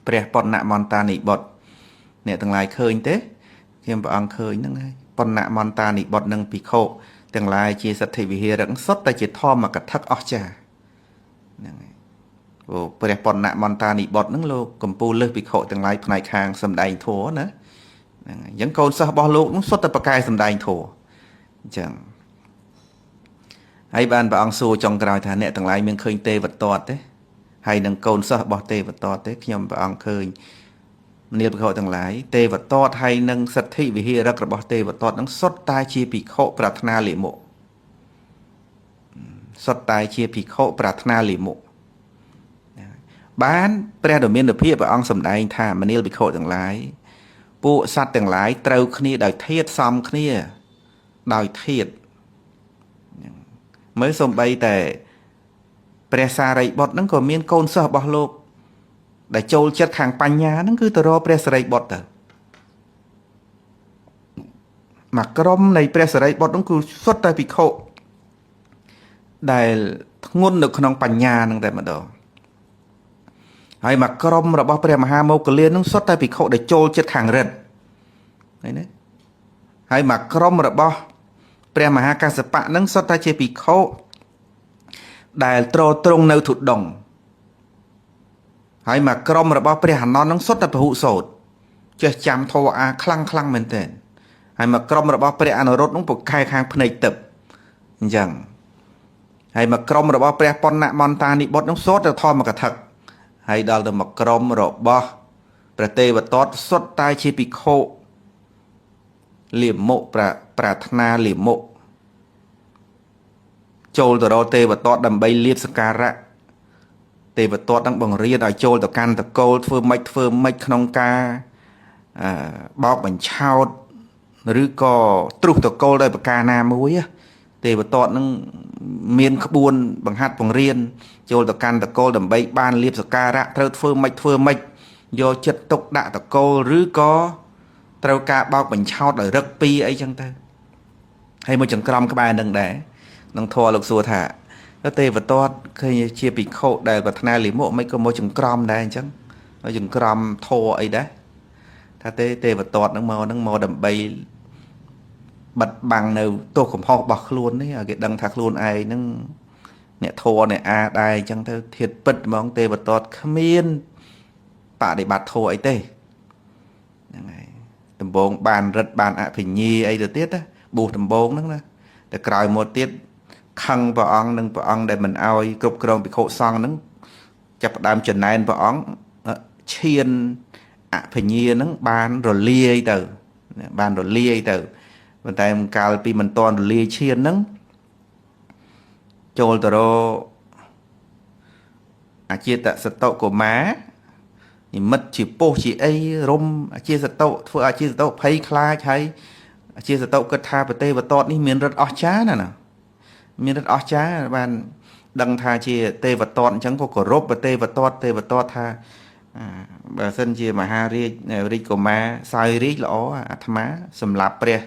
ព្រះបណ្ណមន្តានិបុត្រ អ្នកទាំងឡាយឃើញទេខ្ញុំព្រះអង្គឃើញហ្នឹងហើយបណ្ណមន្តានិបុត្រនិងភិក្ខុទាំងឡាយជាសទ្ធិវិហារឹកសុទ្ធតែជាធម្មកថាអស្ចារ្យហ្នឹងហើយព្រោះព្រះបណ្ណមន្តានិបុត្រហ្នឹងលោកកំពូលលើសភិក្ខុទាំងឡាយផ្នែកខាងសម្ដែងធម៌ណាហ្នឹងហើយអញ្ចឹងកូនសិស្សរបស់លោកនោះសុទ្ធតែប្រកែសម្ដែងធម៌អញ្ចឹងហើយបានព្រះអង្គសួរចុងក្រោយថាអ្នកទាំងឡាយមានឃើញទេវទត្តទេហើយនឹងកូនសិស្សរបស់ទេវទត្តទេខ្ញុំព្រះអង្គឃើញមនាលភិក្ខុទាំងឡាយទេវទត្តហើយនឹងសទ្ធិវិហារឹករបស់ទេវទត្តនឹងសុទ្ធតែជាភិក្ខុប្រាថ្នាលិមុសុទ្ធតែជាភិក្ខុប្រាថ្នាលិមុបានព្រះដ៏មានភាពព្រះអង្គសម្ដែងថាមនាលភិក្ខុទាំងឡាយពួកសត្វទាំងឡាយត្រូវគ្នាដោយធាតសំគ្នាដោយធាតមើលសំបីតែព្រះសារីបុត្រហ្នឹងក៏មានកូនសិស្សរបស់លោកដែលចូលចិត្តខាងបញ្ញាហ្នឹងគឺទៅរកព្រះសារីបុត្រទៅមួយក្រុមនៃព្រះសារីបុត្រហ្នឹងគឺសុទ្ធតែភិក្ខុដែលធ្ងន់នៅក្នុងបញ្ញាហ្នឹងតែម្ដងហើយមួយក្រុមរបស់ព្រះមហាមោគលានហ្នឹងសុទ្ធតែភិក្ខុដែលចូលចិត្តខាងរិទ្ធឃើញទេហើយមួយក្រុមរបស់ព្រះមហាកស្សបៈហ្នឹងសុទ្ធតែជាភិក្ខុដែលទ្រទ្រង់នៅធុដងហើយមួយក្រុមរបស់ព្រះអនន្តហ្នឹងសុទ្ធតែពហុសោតចេះចាំធម៌អាខ្លាំងខ្លាំងមែនទែនហើយមួយក្រុមរបស់ព្រះអនុរុទ្ធហ្នឹងពូកែខាងភ្នែកទឹកអញ្ចឹងហើយមួយក្រុមរបស់ព្រះបណ្ណមន្តានិបុត្រហ្នឹងសុទ្ធតែធម្មកថាហើយដល់ទៅមួយក្រុមរបស់ព្រះទេវទត្តសុទ្ធតែជាភិក្ខុលាមុប្រាថ្នាលាមុចូលទៅរកទេវទត្តដើម្បីលៀបសក្ការៈទេវទត្តនឹងបង្រៀនឲ្យចូលទៅកាន់តកូលធ្វើម៉េចធ្វើម៉េចក្នុងការបោកបញ្ឆោតឬក៏ទ្រុសតកូលដោយប្រការណាមួយទេវទត្តនឹងមានក្បួនបង្ហាត់បង្រៀនចូលទៅកាន់តកូលដើម្បីបានលៀបសក្ការៈត្រូវធ្វើម៉េចធ្វើម៉េចយកចិត្តទុកដាក់តកូលឬក៏ត្រូវការបោកបញ្ឆោតដោយរឹកពីអីចឹងទៅហើយមួយចង្ក្រមក្បែរនឹងដែរក្នុងធម៌លោកសួរថាទេវទត្តឃើញជាភិក្ខុដែលប្រាថ្នាលិមុមិនក៏មកចង្ក្រមដែរអញ្ចឹងមកចង្ក្រមធម៌អីដែរថាទេវទត្តហ្នឹងមកហ្នឹងមកដើម្បីបិទបាំងនៅទោសកំហុសរបស់ខ្លួននេះឲ្យគេដឹងថាខ្លួនឯងហ្នឹងអ្នកធម៌អ្នកអាដែរអញ្ចឹងទៅធាតពិតហ្មងទេវទត្តគ្មានបដិបត្តិធម៌អីទេហ្នឹងហើយដំបងបានរិទ្ធបានអភិញ្ញាអីទៅទៀតណាបួសដំបងហ្នឹងណាតែក្រោយមកទៀតខឹងព្រះអង្គនិងព្រះអង្គដែលមិនអោយគ្រប់គ្រងភិក្ខុសង្ឃហ្នឹងចាប់ផ្ដើមចំណែនព្រះអង្គឈានអភិញ្ញាហ្នឹងបានរលាយទៅបានរលាយទៅប៉ុន្តែកាលពីមិនតន់រលាយឈានហ្នឹងចូលទៅរកអាជាតសតុកុមារនិមិត្តជាពោះជាអីរុំអាជាសតុធ្វើអាជាសតុភ័យខ្លាចហើយអាជាសតុគិតថាប្រទេវតតនេះមានរិទ្ធអស្ចារ្យណាណាមានរិទ្ធអស្ចារ្យបានដឹងថាជាទេវទត្តអញ្ចឹងក៏គោរពប្រទេវទត្តទេវទត្តថាបើសិនជាមហារាជរាជកុមារសោយរាជល្អអាត្មាសម្រាប់ព្រះ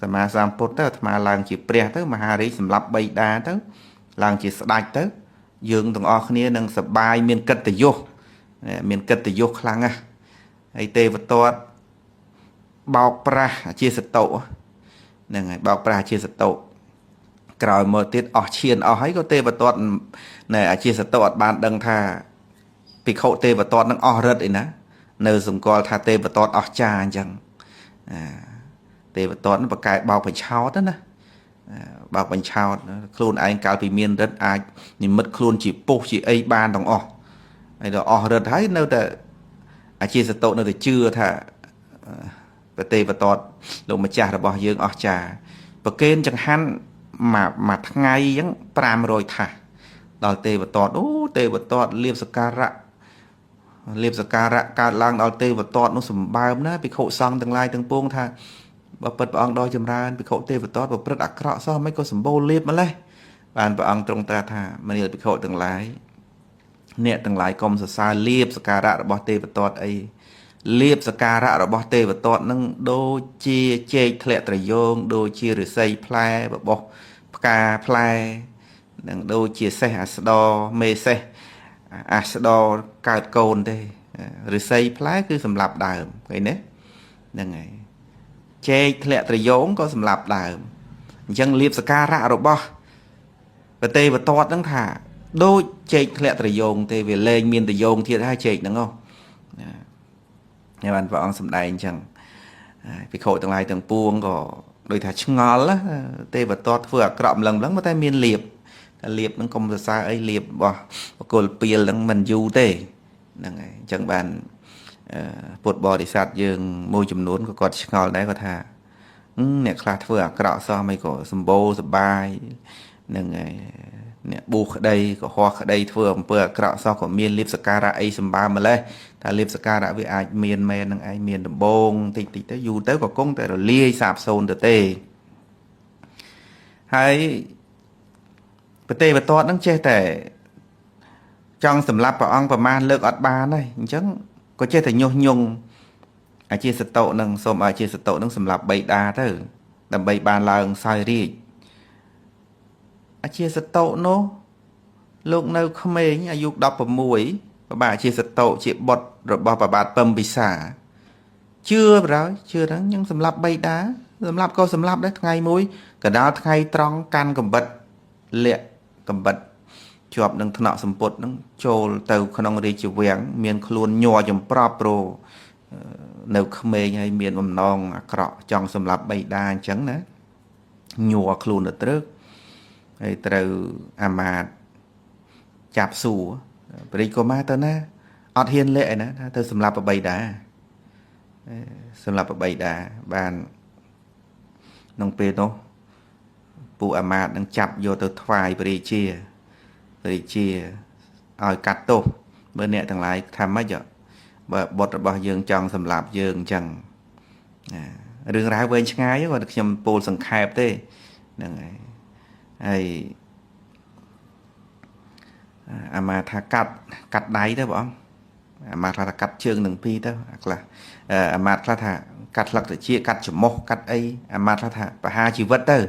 សម្មាសម្ពុទ្ធទៅអាត្មាឡើងជាព្រះទៅមហារាជសម្រាប់បៃតាទៅឡើងជាស្ដេចទៅយើងទាំងអស់គ្នានឹងសបាយមានកិត្តិយសមានកិត្តិយសខ្លាំងណាស់ហើយទេវទត្តបោកប្រាស់អាជាសតុហ្នឹងហើយបោកប្រាស់អាជាសតុក្រោយមកទៀតអស់ឈានអស់ហើយក៏ទេវទត្តណែអាជាសតុអត់បានដឹងថាភិក្ខុទេវទត្តនឹងអស់រិទ្ធអីណានៅសម្គាល់ថាទេវទត្តអស់ចាអញ្ចឹងទេវទត្តនឹងបកែបោកបញ្ឆោតណាបោកបញ្ឆោតខ្លួនឯងកាលពីមានរិទ្ធអាចនិមិត្តខ្លួនជាពុះជាអីបានទាំងអស់ហើយដល់អស់រិទ្ធហើយនៅតែអាជាសតុនៅតែជឿថាប្រទេវទត្តលោកម្ចាស់របស់យើងអស់ចាប្រកេនចង្ហាន់មួយថ្ងៃអញ្ចឹង500ថាសដល់ទេវទត្តអូទេវទត្តលៀបសក្ការៈលៀបសក្ការៈកើតឡើងដល់ទេវទត្តនោះសម្បើមណាភិក្ខុសង្ឃទាំងឡាយទាំងពួងថាបើពិតព្រះអង្គដល់ចម្រើនភិក្ខុទេវទត្តប្រព្រឹត្តអាក្រក់សោះមិនក៏សម្បូរលៀបម្លេះបានព្រះអង្គទ្រង់ត្រាស់ថាមនាលភិក្ខុទាំងឡាយអ្នកទាំងឡាយកុំសរសើរលៀបសក្ការៈរបស់ទេវទត្តអីលៀបសក្ការៈរបស់ទេវទត្តនឹងដូចជាចេកធ្លាក់ត្រយងដូចជាឫស្សីផ្លែបបោះផ្កាផ្លែនឹងដូចជាសេះអាស្ដមេសេះអាស្ដកើតកូនទេ ឫស្សីផ្លែគឺសម្លាប់ដើមឃើញទេហ្នឹងហើយចេកធ្លាក់ត្រយងក៏សម្លាប់ដើមអញ្ចឹងលៀបសការៈរបស់ប្រទេវទត្តហ្នឹងថាដូចចេកធ្លាក់ត្រយងទេវាលែងមានត្រយងទៀតហើយចេកហ្នឹងហ៎ណាបានព្រះអង្គសម្ដែងអញ្ចឹងភិក្ខុទាំងឡាយទាំងពួងក៏ដូចថាឆ្ងល់ទេវទត្តធ្វើអាក្រក់ម្លឹងម្លឹងតែមានលៀបតែលៀបហ្នឹងកុំសរសើរអីលៀបរបស់បកុលពៀលហ្នឹងមិនយូរទេហ្នឹងហើយអញ្ចឹងបានពុទ្ធបរិស័ទយើងមួយចំនួនក៏គាត់ឆ្ងល់ដែរគាត់ថាអ្នកខ្លះធ្វើអាក្រក់សោះមិនក៏សម្បូរសបាយហ្នឹងហើយអ្នកបួសក្តីក៏ហោះក្តីធ្វើអំពើអាក្រក់សោះក៏មានលៀបសការៈអីសម្បើម្លេះតែលៀបសការៈវាអាចមានមែននឹងឯងមានដំបងតិចតិចទៅយូរទៅក៏គង់តែរលាយសាបសូន្យទៅទេហើយប្រទេវទត្តនឹងចេះតែចង់សម្លាប់ព្រះអង្គប្រមាណលើកអត់បានហើយអញ្ចឹងក៏ចេះតែញុះញង់អាជាសតុនឹងសូមអាជាសតុនឹងសម្លាប់បៃតាទៅដើម្បីបានឡើងសោយរាជអាជាសតុនោះលោកនៅក្មេងអាយុ16ព្រះបាទអាជាសតុជាបុត្ររបស់ព្រះបាទពឹមពិសាជឿបណ្ដោយជឿហ្នឹងยังសម្លាប់បៃតាសម្លាប់ក៏សម្លាប់ដែរថ្ងៃមួយកដាលថ្ងៃត្រង់កាន់កំបិតលាក់កំបិតជាប់នឹងថ្នាក់សម្ពុតហ្នឹងចូលទៅក្នុងរាជវាំងមានខ្លួនញ័រចំប្រប់ព្រោះនៅក្មេងហើយមានបំណងអាក្រក់ចង់សម្លាប់បៃតាអញ្ចឹងណាញ័រខ្លួនទៅត្រឹកហើយត្រូវអាមាត្យចាប់សួរព្រះរាជកុមារទៅណាអត់ហ៊ានលាក់ឯណាថាទៅសម្លាប់បៃតាសម្លាប់បៃតាបានក្នុងពេលនោះពួកអាមាត្យនឹងចាប់យកទៅថ្វាយព្រះរាជាព្រះរាជាឲ្យកាត់ទោសបើអ្នកទាំងឡាយថាម៉េចបើបុត្ររបស់យើងចង់សម្លាប់យើងអញ្ចឹងណារឿងរ៉ាវវែងឆ្ងាយគាត់ខ្ញុំពោលសង្ខេបទេហ្នឹងហើយហើយអាមាថាកាត់ដៃទៅបងអាមាខ្លះថាកាត់ជើងនឹងពីរទៅអាខ្លះអាមាខ្លះថាកាត់ស្លឹកត្រចៀកកាត់ច្រមុះកាត់អីអាមាខ្លះថាប្រហារជីវិតទៅ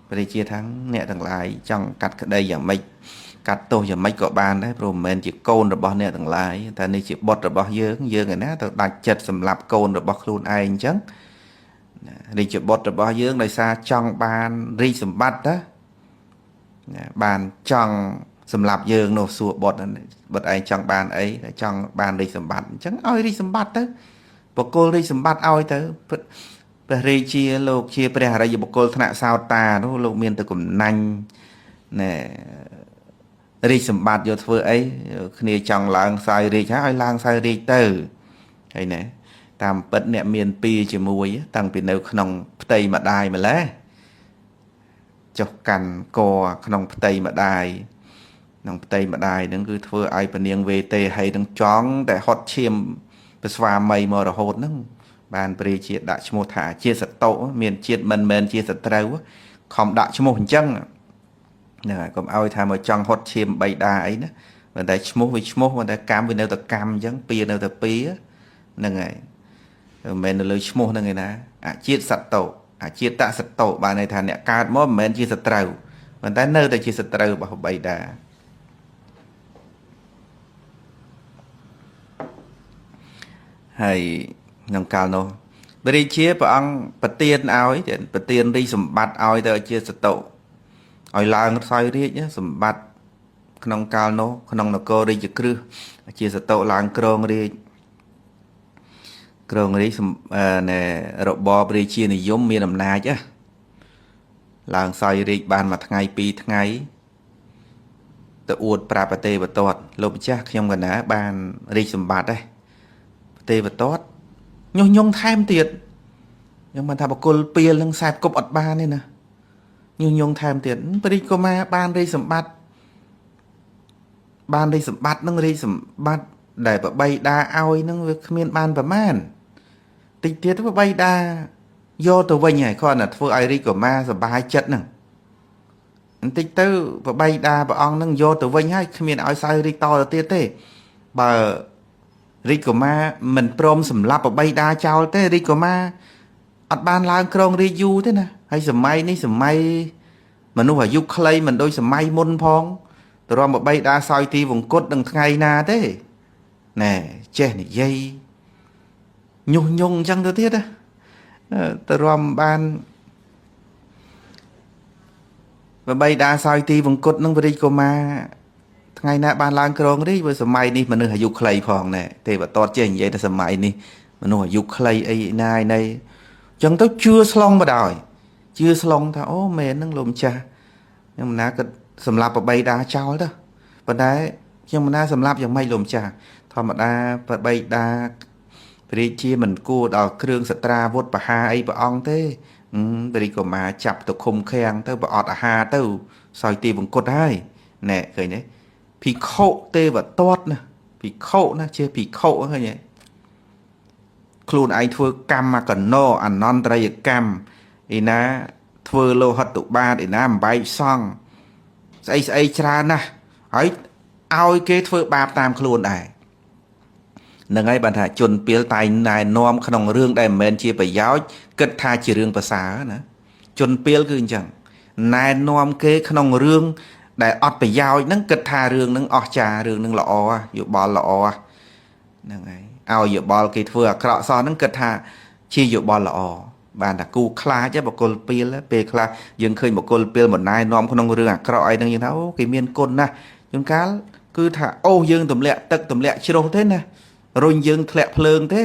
ព្រះរាជាថាអ្នកទាំងឡាយចង់កាត់ក្តីយ៉ាងម៉េចកាត់ទោសយ៉ាងម៉េចក៏បានដែរព្រោះមិនមែនជាកូនរបស់អ្នកទាំងឡាយតែនេះជាបុត្ររបស់យើងយើងឯណាទៅដាច់ចិត្តសម្លាប់កូនរបស់ខ្លួនឯងអញ្ចឹងរាជបុត្ររបស់យើងដោយសារចង់បានរាជសម្បត្តិណាបានចង់សម្លាប់យើងនោះសួរបុត្របុត្រឯងចង់បានអីចង់បានរាជសម្បត្តិអញ្ចឹងឲ្យរាជសម្បត្តិទៅបកគលរាជសម្បត្តិឲ្យទៅព្រះរាជាលោកជាព្រះអរិយបុគ្គលថ្នាក់សោតានោះលោកមានទៅកំណាញ់ណែរាជសម្បត្តិយកធ្វើអីគ្នាចង់ឡើងសោយរាជហើយឲ្យឡើងសោយរាជទៅហើយណែតាមពិតអ្នកមានពីជាមួយតាំងពីនៅក្នុងផ្ទៃម្ដាយម្លេះចុះកាន់កក្នុងផ្ទៃម្ដាយក្នុងផ្ទៃម្ដាយហ្នឹងគឺធ្វើឲ្យពនាងវេទេហីនឹងចង់តែហត់ឈាមព្រះស្វាមីមករហូតហ្នឹងបានព្រះរាជាដាក់ឈ្មោះថាជាសតុមានជាតិមិនមែនជាសត្រូវខំដាក់ឈ្មោះអញ្ចឹងហ្នឹងហើយកុំឲ្យថាមកចង់ហត់ឈាមបៃតាអីណាប៉ុន្តែឈ្មោះវាឈ្មោះប៉ុន្តែកម្មវានៅតែកម្មអញ្ចឹងពៀនៅតែពៀហ្នឹងហើយមិនមែននៅលើឈ្មោះហ្នឹងឯណាអជាតិសតុអជាតិសតុបានន័យថាអ្នកកើតមកមិនមែនជាសត្រូវប៉ុន្តែនៅតែជាសត្រូវរបស់បៃតាហើយក្នុងកាលនោះព្រះរាជាព្រះអង្គប្រទានឲ្យប្រទានរាជសម្បត្តិឲ្យទៅជាសតុឲ្យឡើងសោយរាជសម្បត្តិក្នុងកាលនោះក្នុងនគររាជក្រឹសជាសតុឡើងគ្រងរាជគ្រងរាជរបបរាជានិយមមានអំណាចឡើងសោយរាជបានមួយថ្ងៃពីរថ្ងៃទៅអួតប្រាប់ប្រទេវទត្តលោកម្ចាស់ខ្ញុំកណាបានរាជសម្បត្តិដែរប្រទេវទត្តញុះញង់ថែមទៀតខ្ញុំមិនថាបកុលពៀលនឹងខ្សែគប់អត់បានទេណាញុះញង់ថែមទៀតព្រះរាជកុមារបានរាជសម្បត្តិបានរាជសម្បត្តិនឹងរាជសម្បត្តិដែលបបីតាឲ្យនឹងវាគ្មានបានប្រមាណតិចទៀតបបីតាយកទៅវិញហើយគ្រាន់តែធ្វើឲ្យរាជកុមារសប្បាយចិត្តហ្នឹងបន្តិចទៅបបីតាព្រះអង្គនឹងយកទៅវិញហើយគ្មានឲ្យសោយរាជតទៅទៀតទេបើរាជកុមារមិនព្រមសម្លាប់បបីតាចោលទេរាជកុមារអត់បានឡើងគ្រងរាជយូរទេណាហើយសម័យនេះសម័យមនុស្សអាយុខ្លីមិនដូចសម័យមុនផងទ្រាំបបីតាសោយទីវង្គតនឹងថ្ងៃណាទេ ណែចេះនិយាយញុះញង់អញ្ចឹងទៅទៀតណាទៅរំបានបបីដាសោយទីវង្គតនឹងព្រះរាជកុមារថ្ងៃណាបានឡើងក្រងរាជព្រោះសម័យនេះមនុស្សអាយុខ្លីផងណែទេវទត្តចេះនិយាយថាសម័យនេះមនុស្សអាយុខ្លីអីណាយណីអញ្ចឹងទៅជឿស្លងបដ ாய் ជឿស្លងថាអូមែនហ្នឹងលោកម្ចាស់ខ្ញុំណាក៏សម្រាប់បបីដាចោលទៅប៉ុន្តែខ្ញុំណាសម្រាប់យ៉ាងម៉េចលោកម្ចាស់ធម្មតាបបីដាព្រះរាជាមិនគួរដល់គ្រឿងសត្រាវុធបហាអីព្រះអង្គទេព្រះរាជកុមារចាប់ទៅឃុំឃាំងទៅបើអត់អាហារទៅសោយទីវង្គតហើយណែឃើញទេភិក្ខុទេវទត្តណាភិក្ខុណាជាភិក្ខុឃើញទេខ្លួនឯងធ្វើកម្មកណោអនន្តរិយកម្មឯណាធ្វើលោហិតុបាតឯណាអំបែកសង្ឃស្អីស្អីច្រើនណាស់ហើយឲ្យគេធ្វើបាបតាមខ្លួនដែរនឹងហើយបានថាជនពៀលតែងណែនាំក្នុងរឿងដែលមិនមែនជាប្រយោជន៍គិតថាជារឿងប្រសើរណាជនពៀលគឺអញ្ចឹងណែនាំគេក្នុងរឿងដែលអត់ប្រយោជន៍ហ្នឹងគិតថារឿងហ្នឹងអស្ចារ្យរឿងហ្នឹងល្អយោបល់ល្អហ្នឹងហើយឲ្យយោបល់គេធ្វើអាក្រក់សោះហ្នឹងគិតថាជាយោបល់ល្អបានតែគូខ្លាចបកគលពៀលពេលខ្លះយើងឃើញបកគលពៀលមិនណែនាំក្នុងរឿងអាក្រក់អីហ្នឹងយើងថាអូគេមានគុណណាស់ជួនកាលគឺថាអូសយើងទម្លាក់ទឹកទម្លាក់ជ្រុះទេណារុញយើងធ្លាក់ភ្លើងទេ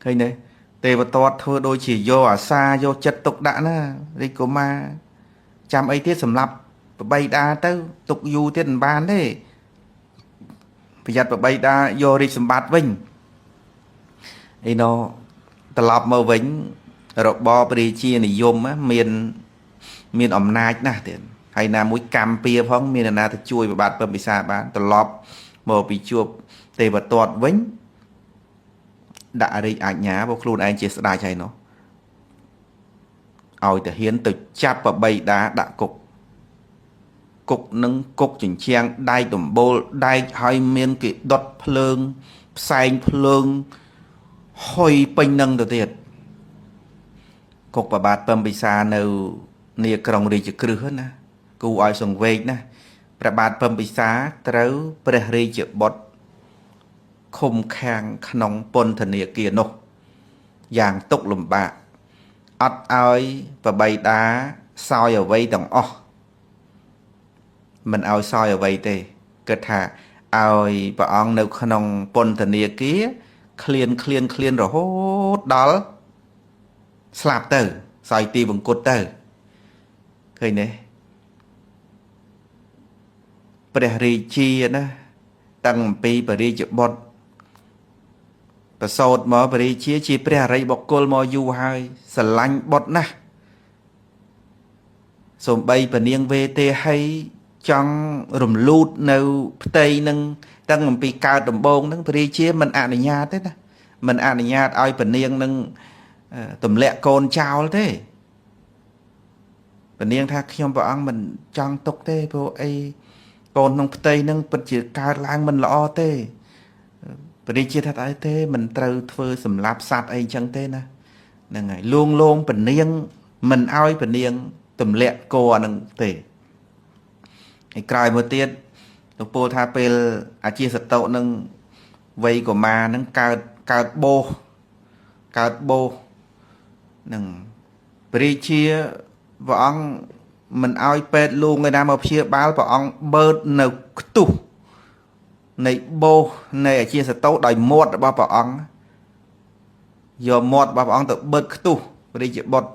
ឃើញទេទេវទត្តធ្វើដូចជាយកអាសាយកចិត្តទុកដាក់ណារាជកុមារចាំអីទៀតសម្រាប់បបីដាទៅទុកយូរទៀតមិនបានទេប្រយ័ត្នបបីដាយករាជសម្បត្តិវិញអីណោត្រឡប់មកវិញរបបរាជានិយមមានអំណាចណាស់ទៀតហើយណាមួយកម្មពៀផងមានអ្នកណាទៅជួយប្របាទពំពិសាបានត្រឡប់មកពីជួបទេវទត្តវិញដាក់រាជអាជ្ញាព្រោះខ្លួនឯងជាស្ដេចហើយនោះឲ្យទាហានទៅចាប់បបីដាដាក់គុកគុកនឹងគុកជញ្ជាំងដែកដំបូលដែកហើយមានគេដុតភ្លើងផ្សែងភ្លើងហុយពេញនឹងទៅទៀតគុកប្របាទពំពិសានៅនាក្រុងរាជក្រឹសណាគូឲ្យសង្វេគណាព្រះបាទពំពិសាត្រូវព្រះរាជបុត្រឃុំឃាំងក្នុងពន្ធនាគារនោះយ៉ាងទុកលំបាកអត់ឲ្យបបីដាសោយអ្វីទាំងអស់មិនឲ្យសោយអ្វីទេគិតថាឲ្យព្រះអង្គនៅក្នុងពន្ធនាគារឃ្លានឃ្លានឃ្លានរហូតដល់ស្លាប់ទៅសោយទីវង្គតទៅឃើញទេព្រះរាជាណាតាំងអំពីព្រះរាជបុត្រប្រសូតមកព្រះរាជាជាព្រះអរិយបុគ្គលមកយូរហើយស្រឡាញ់បុត្រណាស់សំបីពនាងវេទេហីចង់រំលូតនៅផ្ទៃនឹងតាំងអំពីកើតដំបូងនឹងព្រះរាជាមិនអនុញ្ញាតទេណាមិនអនុញ្ញាតឲ្យពនាងនឹងទម្លាក់កូនចោលទេពនាងថាខ្ញុំព្រះអង្គមិនចង់ទុកទេព្រោះអីកូនក្នុងផ្ទៃនឹងពិតជាកើតឡើងមិនល្អទេព្រះរាជាថាអីទេមិនត្រូវធ្វើសម្លាប់សត្វអីចឹងទេណាហ្នឹងហើយលួងលោមពនាងមិនឲ្យពនាងទម្លាក់គោអានឹងទេហើយក្រោយមកទៀតលោកពោលថាពេលអាជាសតុនឹងវ័យកុមារនឹងកើតបោសកើតបោសនឹងព្រះរាជាព្រះអង្គមិនឲ្យពេទ្យលួងឯណាមកព្យាបាលព្រះអង្គបឺតនៅខ្ទុះនៃបោសនៃអាជាសតុដោយមាត់របស់ព្រះអង្គយកមាត់របស់ព្រះអង្គទៅបឺតខ្ទុះព្រះរាជបុត្រ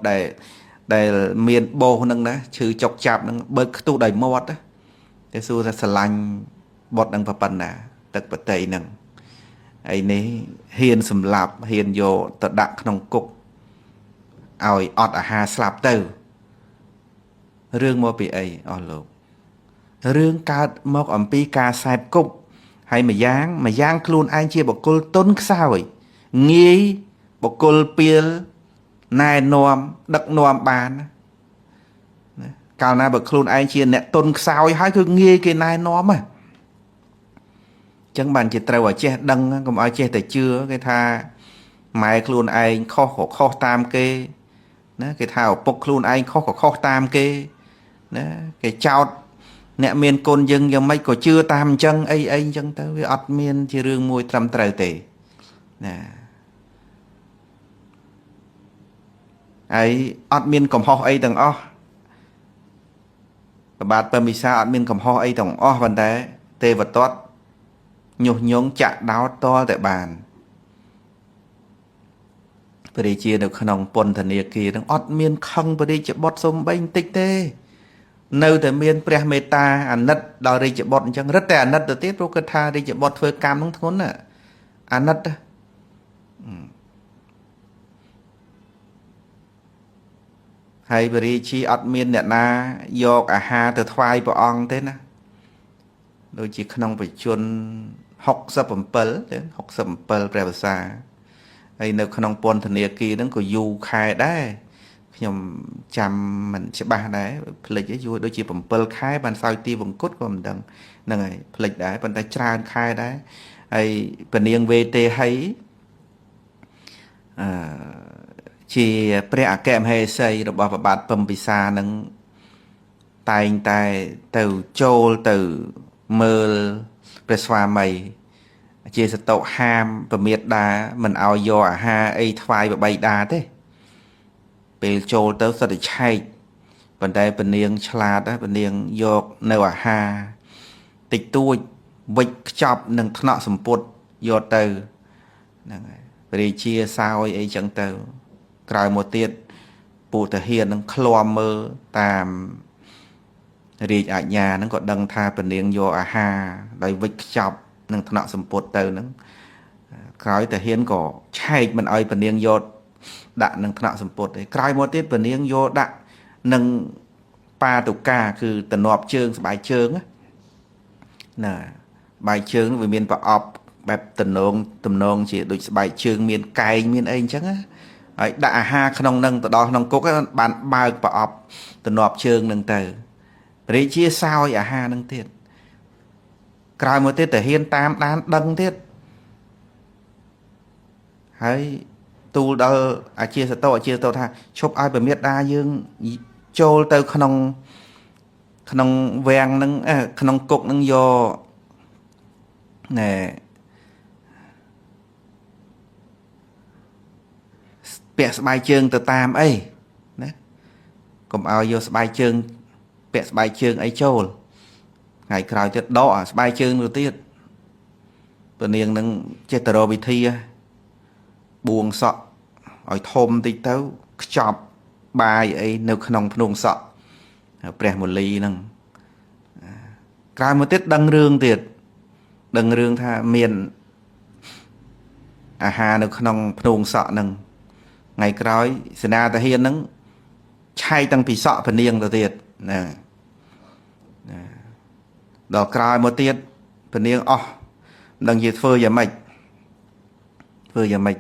ដែលមានបោសនឹងណាឈឺចុកចាប់នឹងបឺតខ្ទុះដោយមាត់ណាតែសួរថាស្រឡាញ់បុត្រនឹងប៉ុណ្ណាទឹកបតីនឹងហើយនេះហ៊ានសម្លាប់ហ៊ានយកទៅដាក់ក្នុងគុកឲ្យអត់អាហារស្លាប់ទៅរឿងមកពីអីអស់លោករឿងកើតមកអំពីការសែបគប់ហើយម្យ៉ាងម្យ៉ាងខ្លួនឯងជាបុគ្គលទុនខ្សោយងាយបុគ្គលពៀលណែនាំដឹកនាំបានណាកាលណាបើខ្លួនឯងជាអ្នកទុនខ្សោយហើយគឺងាយគេណែនាំហ៎ចឹងបានជាត្រូវឲ្យចេះដឹងកុំឲ្យចេះតែជឿគេថាម៉ែខ្លួនឯងខុសក៏ខុសតាមគេណាគេថាឪពុកខ្លួនឯងខុសក៏ខុសតាមគេណាគេចោត អ្នកមានគុណយើងយ៉ាងម៉េចក៏ជឿតាមអញ្ចឹងអីអីអញ្ចឹងទៅវាអត់មានជារឿងមួយត្រឹមត្រូវទេណាហើយអត់មានកំហុសអីទាំងអស់ព្រះបាទពិម្ពិសាអត់មានកំហុសអីទាំងអស់ប៉ុន្តែទេវទត្តញុះញង់ចាក់ដោតតតែបានព្រះរាជានៅក្នុងពន្ធនាគារនឹងអត់មានខឹងព្រះរាជបុត្រសំបីបន្តិចទេនៅតែមានព្រះមេត្តាអាណិតដល់រាជបុត្រអញ្ចឹងរឹតតែអាណិតទៅទៀតព្រោះគិតថារាជបុត្រធ្វើកម្មនឹងធ្ងន់ណាអាណិតហើយព្រះរាជាអត់មានអ្នកណាយកអាហារទៅថ្វាយព្រះអង្គទេណាដូចជាក្នុងបច្ចុ67ទេ67ព្រះវស្សាហើយនៅក្នុងពន្ធនាគារហ្នឹងក៏យូរខែដែរខ្ញុំចាំមិនច្បាស់ដែរភ្លេចយូរដូចជា7ខែបានសោយទីវង្គតក៏មិនដឹងហ្នឹងហើយភ្លេចដែរប៉ុន្តែច្រើនខែដែរហើយពនាងវេទេហីអឺជាព្រះអគ្គមហេសីរបស់ព្រះបាទពិម្ពិសានឹងតែងតែទៅចូលទៅមើលព្រះស្វាមីជាសតុហាមពមាតាមិនឲ្យយកអាហារអីថ្វាយបបៃតាទេពេលចូលទៅសិតតែឆែកប៉ុន្តែពនាងឆ្លាតពនាងយកនៅអាហារតិចតួចវិចខ្ចប់នឹងថ្នាក់សម្ពុតយកទៅហ្នឹងហើយព្រះរាជាសោយអីចឹងទៅក្រោយមកទៀតពួកទាហាននឹងឃ្លាំមើលតាមរាជអាជ្ញាហ្នឹងក៏ដឹងថាពនាងយកអាហារដោយវិចខ្ចប់នឹងថ្នាក់សម្ពុតទៅហ្នឹងក្រោយទាហានក៏ឆែកមិនឲ្យពនាងយកដាក់នឹងថ្នាក់សម្ពុតទេក្រោយមកទៀតពនាងយកដាក់នឹងបាតុកាគឺតំណប់ជើងស្បែកជើងណាបែកជើងវាមានប្រអប់បែបតំណងជាដូចស្បែកជើងមានកែងមានអីអញ្ចឹងណាហើយដាក់អាហារក្នុងនឹងទៅដល់ក្នុងគុកបានបើកប្រអប់តំណប់ជើងនឹងទៅរាជាសោយអាហារនឹងទៀតក្រោយមកទៀតទាហានតាមដានដឹងទៀតហើយទូលដល់អាជាសតោអាជាសតោថាឈប់ឲ្យពមាតាយើងចូលទៅក្នុងក្នុងវាំងនឹងក្នុងគុកនឹងយកណែពាក់ស្បែកជើងទៅតាមអីណាកុំឲ្យយកស្បែកជើងពាក់ស្បែកជើងអីចូលថ្ងៃក្រោយទៀតដកអាស្បែកជើងទៅទៀតពនាងនឹងចេះតែរកវិធីបួងសក់ឲ្យធំតិចទៅខ្ចប់បាយអីនៅក្នុងភ្នួងសក់ព្រះមូលីហ្នឹងក្រោយមកទៀតដឹងរឿងទៀតដឹងរឿងថាមានអាហារនៅក្នុងភ្នួងសក់ហ្នឹងថ្ងៃក្រោយសេនាទាហានហ្នឹងឆែកតាំងពីសក់ពនាងទៅទៀតណាដល់ក្រោយមកទៀតពនាងអស់មិនដឹងជាធ្វើយ៉ាងម៉េចធ្វើយ៉ាងម៉េច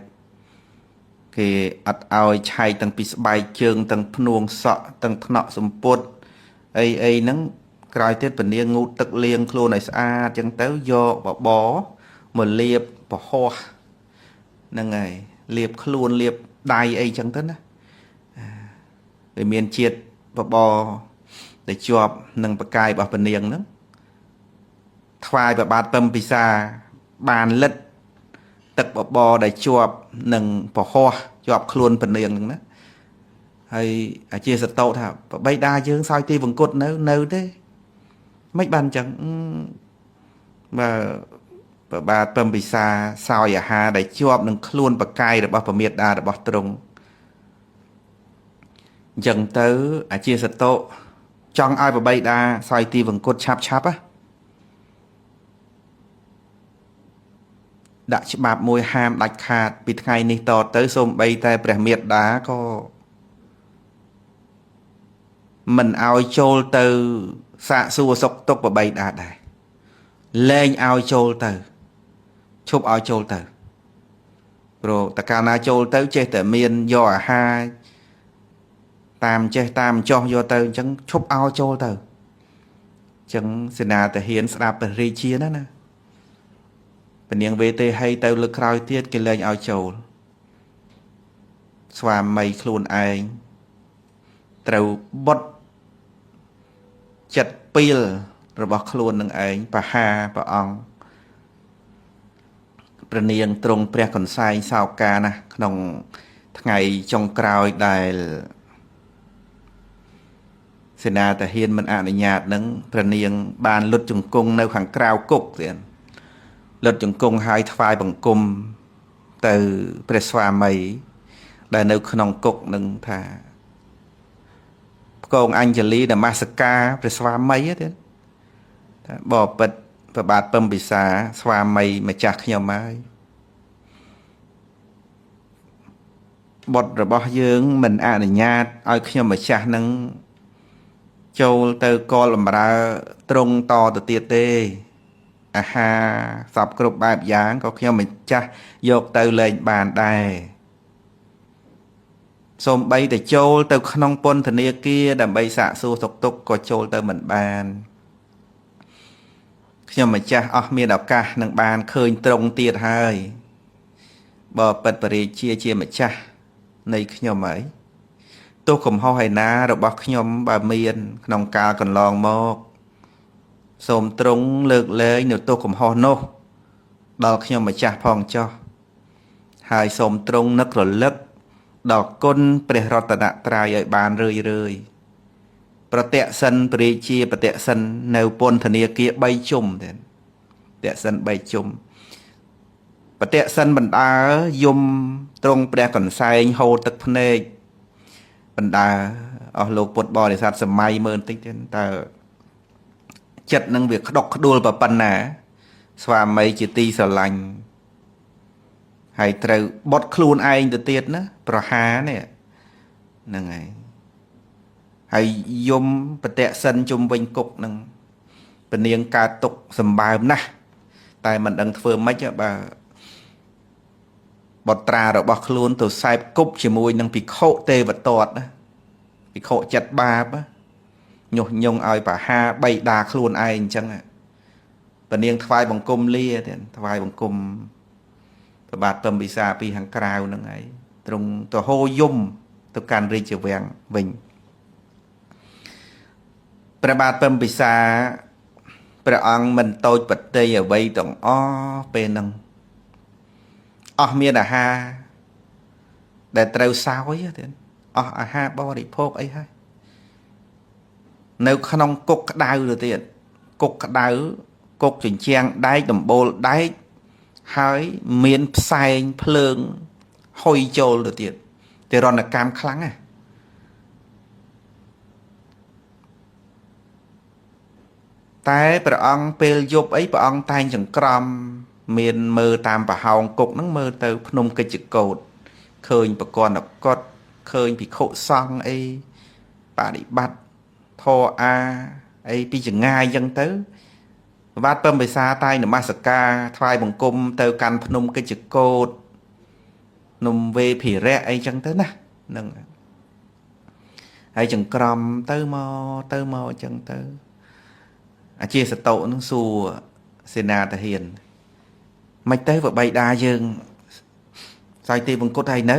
គេអត់ឲ្យឆែកតាំងពីស្បែកជើងតាំងភ្នួងសក់តាំងថ្នាក់សម្ពុតអីអីហ្នឹងក្រោយទៀតពនាងងូតទឹកលាងខ្លួនឲ្យស្អាតចឹងទៅយកបបរមកលាបពហោះហ្នឹងហើយលាបខ្លួនលាបដៃអីចឹងទៅណាវាមានជាតិបបរដែលជាប់នឹងបកាយរបស់ពនាងហ្នឹងថ្វាយព្រះបាទពិម្ពិសាបានលិតទឹកបបរដែលជាប់នឹងពហោះជាប់ខ្លួនពនាងហ្នឹងណាហើយអាជាសតោថាបបៃតាយើងសោយទីវង្គតនៅទេមិនបានអញ្ចឹងបើព្រះបាទពិម្ពិសាសោយអាហារដែលជាប់នឹងខ្លួនបកាយរបស់ពមាតារបស់ទ្រង់អញ្ចឹងទៅអាជាសតោចង់ឲ្យបបៃតាសោយទីវង្គតឆាប់ឆាប់ណាដាក់ច្បាប់មួយហាមដាច់ខាតពីថ្ងៃនេះតទៅសូម្បីតែព្រះមេដាក៏មិនឲ្យចូលទៅសាកសួរសុខទុក្ខបបៃតាដែរលែងឲ្យចូលទៅឈប់ឲ្យចូលទៅព្រោះតកាលណាចូលទៅចេះតែមានយកអាហារតាមចេះតាមចោះយកទៅអញ្ចឹងឈប់ឲ្យចូលទៅអញ្ចឹងសេនាទាហានស្ដាប់ព្រះរាជាណាណាពនាងវេទេហីទៅលើក្រោយទៀតគេលែងឲ្យចូលស្វាមីខ្លួនឯងត្រូវបុតចិត្តពីល របស់ខ្លួននឹងឯងបហាព្រះអង្គព្រះនាងទ្រង់ព្រះកន្សែងសោកាណាស់ក្នុងថ្ងៃចុងក្រោយដែលសេនាទាហានមិនអនុញ្ញាតនឹងព្រះនាងបានលុតជង្គង់នៅខាងក្រៅគុកទៀតលុតជង្គង់ហើយថ្វាយបង្គំទៅព្រះស្វាមីដែលនៅក្នុងគុកនឹងថាផ្គងអញ្ជលីនមស្ការព្រះស្វាមីទៀតថាបបិទ្ធព្រះបាទពំពិសាស្វាមីម្ចាស់ខ្ញុំហើយបុត្ររបស់យើងមិនអនុញ្ញាតឲ្យខ្ញុំម្ចាស់នឹងចូលទៅកលបំរើត្រង់តទៅទៀតទេអាហារសពគ្រប់បែបយ៉ាងក៏ខ្ញុំម្ចាស់យកទៅលែងបានដែរសូម្បីតែចូលទៅក្នុងពន្ធនាគារដើម្បីសាកសួរសុខទុក្ខក៏ចូលទៅមិនបានខ្ញុំម្ចាស់អស់មានឱកាសនឹងបានឃើញត្រង់ទៀតហើយបបិទ្ធព្រះរាជាជាម្ចាស់នៃខ្ញុំហើយទោះកំហុសឯណារបស់ខ្ញុំបើមានក្នុងកាលកន្លងមកសូមទ្រង់លើកលែងនៅទោសកំហុសនោះដល់ខ្ញុំម្ចាស់ផងចុះហើយសូមទ្រង់នឹករលឹកដល់គុណព្រះរតនត្រ័យឲ្យបានរឿយរឿយប្រតិសិនព្រះរាជាប្រតិសិននៅពន្ធនាគារ3ជុំទៀតប្រតិសិន3ជុំប្រតិសិនបណ្ដើយំទ្រង់ព្រះកន្សែងហូរទឹកភ្នែកបណ្ដើអស់លោកពុទ្ធបរិស័ទសម័យមើលបន្តិចទៀតតើចិត្តនឹងវាក្តុកក្តួលប៉ុណ្ណាស្វាមីជាទីស្រឡាញ់ហើយត្រូវបត់ខ្លួនឯងទៅទៀតណាប្រហានេះហ្នឹងហើយហើយយំប្រតិសិនជុំវិញគុកនឹងពនាងកើតទុកសម្បើមណាស់តែមិនដឹងធ្វើម៉េចបើបុត្រារបស់ខ្លួនទៅសែបគប់ជាមួយនឹងភិក្ខុទេវទត្តណាភិក្ខុចិត្តបាបញុះញង់ឲ្យបហាបីដាខ្លួនឯងអញ្ចឹងពនាងថ្វាយបង្គំលាទៀតថ្វាយបង្គំព្រះបាទពំពិសាពីខាងក្រៅហ្នឹងឯងទ្រង់ទៅហូរយំទៅកាន់រាជវាំងវិញព្រះបាទពំពិសាព្រះអង្គមិនតូចបតីអ្វីទាំងអស់ពេលហ្នឹងអស់មានអាហារដែលត្រូវសោយទៀតអស់អាហារបរិភោគអីហើយនៅក្នុងគុកក្តៅទៅទៀតគុកក្តៅគុកជញ្ជាំងដែកដំបូលដែកហើយមានផ្សែងភ្លើងហុយចូលទៅទៀតទារុណកម្មខ្លាំងណាស់តែព្រះអង្គពេលយប់អីព្រះអង្គតែងចង្ក្រមមានមើលតាមប្រហោងគុកហ្នឹងមើលទៅភ្នំកិច្ចកោតឃើញប្រកណកុដឃើញភិក្ខុសង្ឃអីបដិបត្តិធរអាអីពីចងាយអញ្ចឹងទៅព្រះបាទពំពិសាតែងនមស្ការថ្វាយបង្គំទៅកាន់ភ្នំកិច្ចកោតភ្នំវេភិរៈអីចឹងទៅណាហ្នឹងហើយចង្ក្រមទៅមកទៅមកអញ្ចឹងទៅអាជាសតុនឹងសួរសេនាទាហានមិនទៅបបីតាយើងសោយទីបង្គត់ហើយនៅ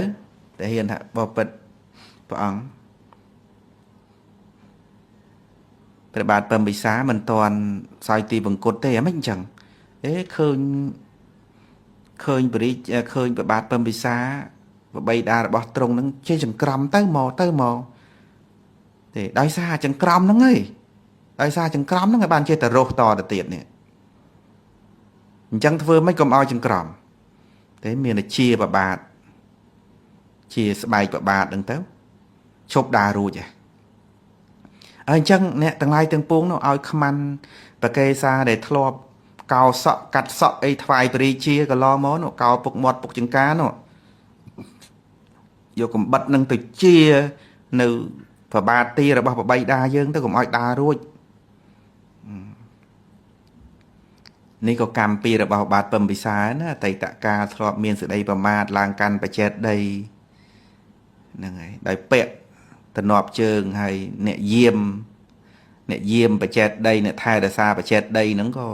ទាហានថាបបិទ្ធព្រះអង្គព្រះបាទពំពិសាមិនទាន់សោយទីបង្គត់ទេអាម៉េចអញ្ចឹងអេឃើញព្រះរាជឃើញព្រះបាទពំពិសាបបីតារបស់ទ្រង់នឹងចេះចង្ក្រមទៅមកទៅមកទេដោយសារចង្ក្រមហ្នឹងឯងដោយសារចង្ក្រមហ្នឹងឲ្យបានចេះតែរស់តទៅទៀតនេះអញ្ចឹងធ្វើម៉េចកុំឲ្យចង្ក្រមទេមានតែជាប្របាទជាស្បែកប្របាទហ្នឹងទៅឈប់ដើររួចហ៎អញ្ចឹងអ្នកទាំងឡាយទាំងពួងនោះឲ្យខ្មាន់បកេសាដែលធ្លាប់កោសក់កាត់សក់អីថ្វាយព្រះរាជាកន្លងមកនោះកោពុកមាត់ពុកចង្ការនោះយកកំបិតនឹងទៅជានៅប្របាទទីរបស់បបីតាយើងទៅកុំឲ្យដើររួចនេះក៏កម្មពីរបស់បាទពំពិសាណាអតីតកាលធ្លាប់មានសេចក្តីប្រមាទឡើងកាន់បច្ចេតដីហ្នឹងហើយដោយពាក់តំណប់ជើងហើយអ្នកយាមបច្ចេតដីអ្នកថែរក្សាបច្ចេតដីហ្នឹងក៏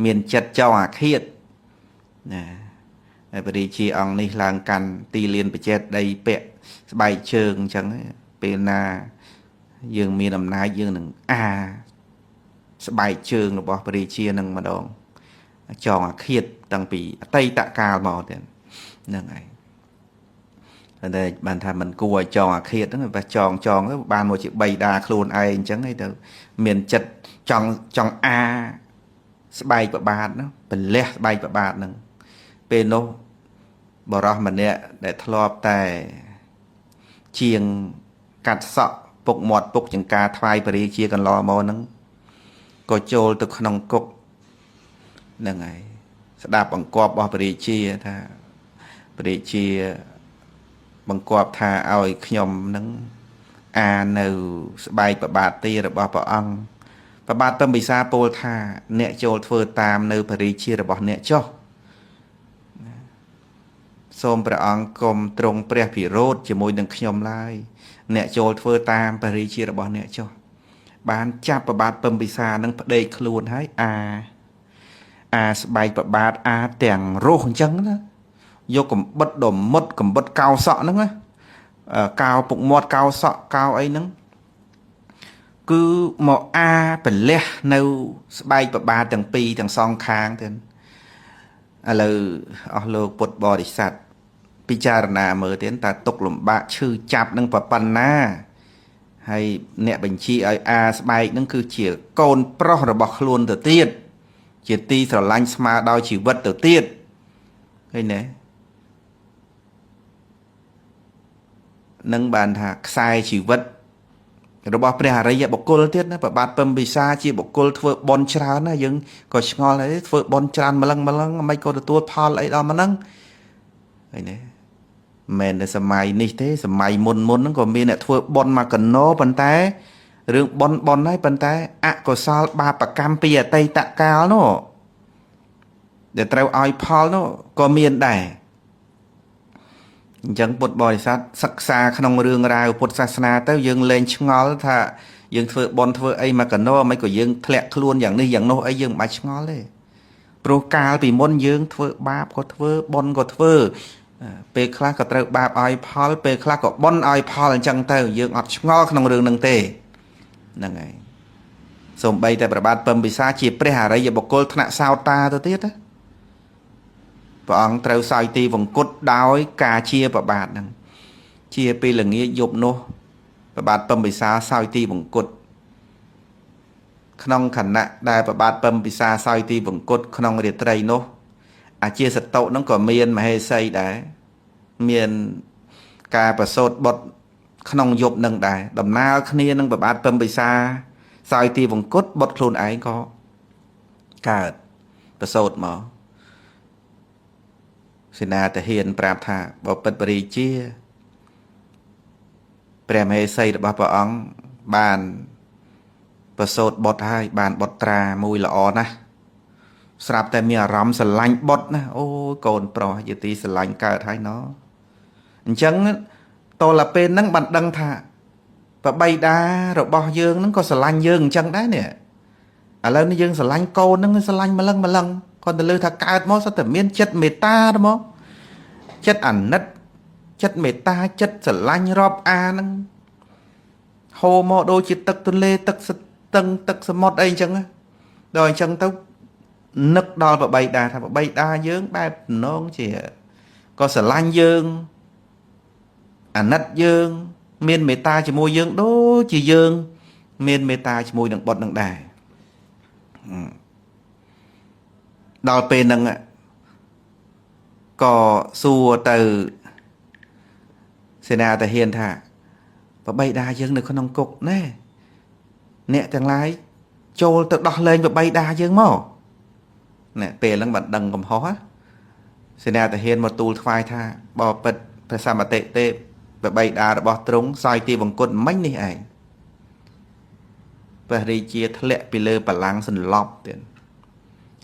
មានចិត្តចង់អាឃាតណាហើយព្រះរាជាអង្គនេះឡើងកាន់ទីលានបច្ចេតដីពាក់ស្បែកជើងអញ្ចឹងពេលណាយើងមានអំណាចយើងនឹងអា ស្បែកជើងរបស់ព្រះរាជានឹងម្ដងចងអាឃាតតាំងពីអតីតកាលមកទៀតហ្នឹងហើយតែបានថាมันគួរឲ្យចងអាឃាតហ្នឹងបើចងចងទៅបានមកជាបីដាខ្លួនឯងអញ្ចឹងឯងទៅមានចិត្តចង់ចង់អាស្បែកប្របាទហ្នឹងពលះស្បែកប្របាទហ្នឹងពេលនោះបរោះម្នាក់ដែលធ្លាប់តែជាងកាត់សក់ពុកមាត់ពុកចង្ការថ្វាយព្រះរាជាកន្លងមកហ្នឹងក៏ចូលទៅក្នុងគុកហ្នឹងហើយស្ដាប់បង្គាប់របស់ព្រះរាជាថាព្រះរាជាបង្គាប់ថាឲ្យខ្ញុំនឹងអានៅស្បែកប្របាទទីរបស់ព្រះអង្គប្របាទពំពិសាពោលថាអ្នកចូលធ្វើតាមនៅព្រះរាជារបស់អ្នកចុះសូមព្រះអង្គកុំទ្រង់ព្រះពិរោធជាមួយនឹងខ្ញុំឡើយអ្នកចូលធ្វើតាមព្រះរាជារបស់អ្នកចុះបានចាប់ប្របាទពំពិសានឹងផ្ដេកខ្លួនហើយអាអាស្បែកប្របាទអាទាំងរស់អញ្ចឹងណាយកកំបិតដ៏មុតកំបិតកោសក់ហ្នឹងណាកោពុកមាត់កោសក់កោអីហ្នឹងគឺមកអាពលះនៅស្បែកប្របាទទាំងពីរទាំងសងខាងទៀតឥឡូវអស់លោកពុទ្ធបរិស័ទពិចារណាមើលទៀតតើទុកលំបាកឈឺចាប់នឹងប៉ុណ្ណាហើយអ្នកបញ្ជាឲ្យអាស្បែកនឹងគឺជាកូនប្រុសរបស់ខ្លួនទៅទៀតជាទីស្រឡាញ់ស្មើដោយជីវិតទៅទៀតឃើញទេនឹងបានថាខ្សែជីវិតរបស់ព្រះអរិយបុគ្គលទៀតណាប្របាទពំពិសាជាបុគ្គលធ្វើបុណ្យច្រើនណាយើងក៏ឆ្ងល់ដែរធ្វើបុណ្យច្រើនម្លឹងម្លឹងមិនក៏ទទួលផលអីដល់ម្លឹងឃើញទេមិនមែនតែសម័យនេះទេសម័យមុនមុនហ្នឹងក៏មានអ្នកធ្វើបុណ្យមកកណោប៉ុន្តែរឿងបុណ្យបុណ្យហើយប៉ុន្តែអកុសលបាបកម្មពីអតីតកាលនោះដែលត្រូវឲ្យផលនោះក៏មានដែរអញ្ចឹងពុទ្ធបរិស័ទសិក្សាក្នុងរឿងរ៉ាវពុទ្ធសាសនាទៅយើងលែងឆ្ងល់ថាយើងធ្វើបុណ្យធ្វើអីមកកណោមិនក៏យើងធ្លាក់ខ្លួនយ៉ាងនេះយ៉ាងនោះអីយើងមិនបាច់ឆ្ងល់ទេព្រោះកាលពីមុនយើងធ្វើបាបក៏ធ្វើបុណ្យក៏ធ្វើពេលខ្លះក៏ត្រូវបាបឲ្យផលពេលខ្លះក៏បុណ្យឲ្យផលអញ្ចឹងទៅយើងអត់ឆ្ងល់ក្នុងរឿងហ្នឹងទេហ្នឹងហើយសូម្បីតែព្រះបាទពំពិសាជាព្រះអរិយបុគ្គលថ្នាក់សោតាទៅទៀតណាព្រះអង្គត្រូវសោយទីវង្គតដោយការជាប្របាទហ្នឹងជាពេលល្ងាចយប់នោះព្រះបាទពំពិសាសោយទីវង្គតក្នុងខណៈដែលព្រះបាទពំពិសាសោយទីវង្គតក្នុងរាត្រីនោះអាជាសតុហ្នឹងក៏មានមហេសីដែរមានការប្រសូតបុត្រក្នុងយប់នឹងដែរដំណើរគ្នានឹងព្រះបាទពំពិសាសោយទីវង្គតបុត្រខ្លួនឯងក៏កើតប្រសូតមកសេនាទាហានប្រាប់ថាបពិតព្រះរាជាព្រះមហេសីរបស់ព្រះអង្គបានប្រសូតបុត្រហើយបានបុត្រាមួយល្អណាស់ស្រាប់តែមានអារម្មណ៍ស្រឡាញ់បុត្រណាអូកូនប្រុសជាទីស្រឡាញ់កើតហើយណោះអញ្ចឹងតលពេលហ្នឹងបានដឹងថាបបៃតារបស់យើងហ្នឹងក៏ស្រឡាញ់យើងអញ្ចឹងដែរនេះឥឡូវនេះយើងស្រឡាញ់កូនហ្នឹងស្រឡាញ់ម្លឹងម្លឹងគាត់ទៅលើថាកើតមកសុទ្ធតែមានចិត្តមេត្តាទៅមកចិត្តអាណិតចិត្តមេត្តាចិត្តស្រឡាញ់រាប់អាហ្នឹងហូរមកដូចជាទឹកទន្លេទឹកស្ទឹងទឹកសមុទ្រអីអញ្ចឹងដល់អញ្ចឹងទៅនឹកដល់បបីតាថាបបីតាយើងបែបតំណងជាក៏ស្រឡាញ់យើងអាណិតយើងមានមេត្តាជាមួយយើងដូចជាយើងមានមេត្តាជាមួយនឹងបុត្រនឹងដែរដល់ពេលហ្នឹងក៏សួរទៅសេនាទាហានថាបបីតាយើងនៅក្នុងគុកណែអ្នកទាំងឡាយចូលទៅដោះលែងបបីតាយើងមកណែពេលហ្នឹងបានដឹងកំហុសសេនាទាហានមកទូលថ្វាយថាបបិទ្ធព្រះសមតិទេពបបីតារបស់ទ្រង់សោយទីវង្គតមិញនេះឯងព្រះរាជាធ្លាក់ពីលើបលាំងសន្លប់ទៀត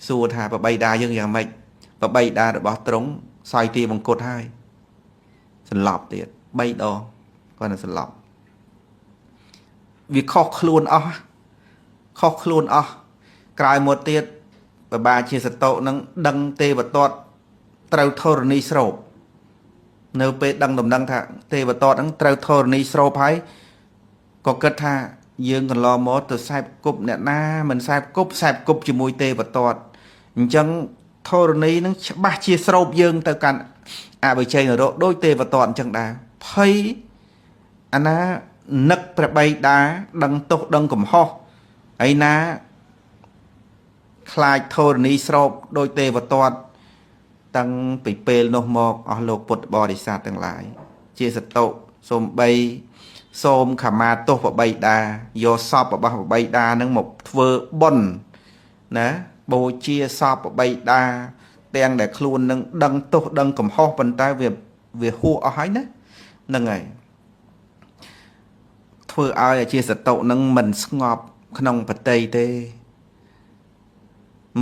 សួរថាបបីតាយើងយ៉ាងម៉េចបបីតារបស់ទ្រង់សោយទីវង្គតហើយសន្លប់ទៀត3ដងគាត់នឹងសន្លប់វាខុសខ្លួនអស់ខុសខ្លួនអស់ក្រោយមកទៀតបបាជាសតុនឹងដឹងទេវទត្តត្រូវធរណីស្រូបនៅពេលដឹងដំណឹងថាទេវទត្តហ្នឹងត្រូវធរណីស្រូបហើយក៏គិតថា យើងកន្លងមកទៅសែបគប់អ្នកណាមិនសែបគប់សែបគប់ជាមួយទេវទត្តអញ្ចឹងធរណីនឹងច្បាស់ជាស្រូបយើងទៅកាន់អវិជ័យនរកដូចទេវទត្តអញ្ចឹងដែរភ័យអាណានឹកព្រះបិតាដឹងទោសដឹងកំហុសឯណាខ្លាចធរណីស្រូបដូចទេវទត្តតាំងពីពេលនោះមកអស់លោកពុទ្ធបរិស័ទទាំងឡាយជាសតុសំបីសូមខមាទោសបបិតាយកសពរបស់បបិតានឹងមកធ្វើបុណ្យណាបូជាសពបបិតាទាំងដែលខ្លួននឹងដឹងទោសដឹងកំហុសប៉ុន្តែវាហួសអស់ហើយណាហ្នឹងហើយធ្វើឲ្យជាសតុនឹងមិនស្ងប់ក្នុងបតីទេ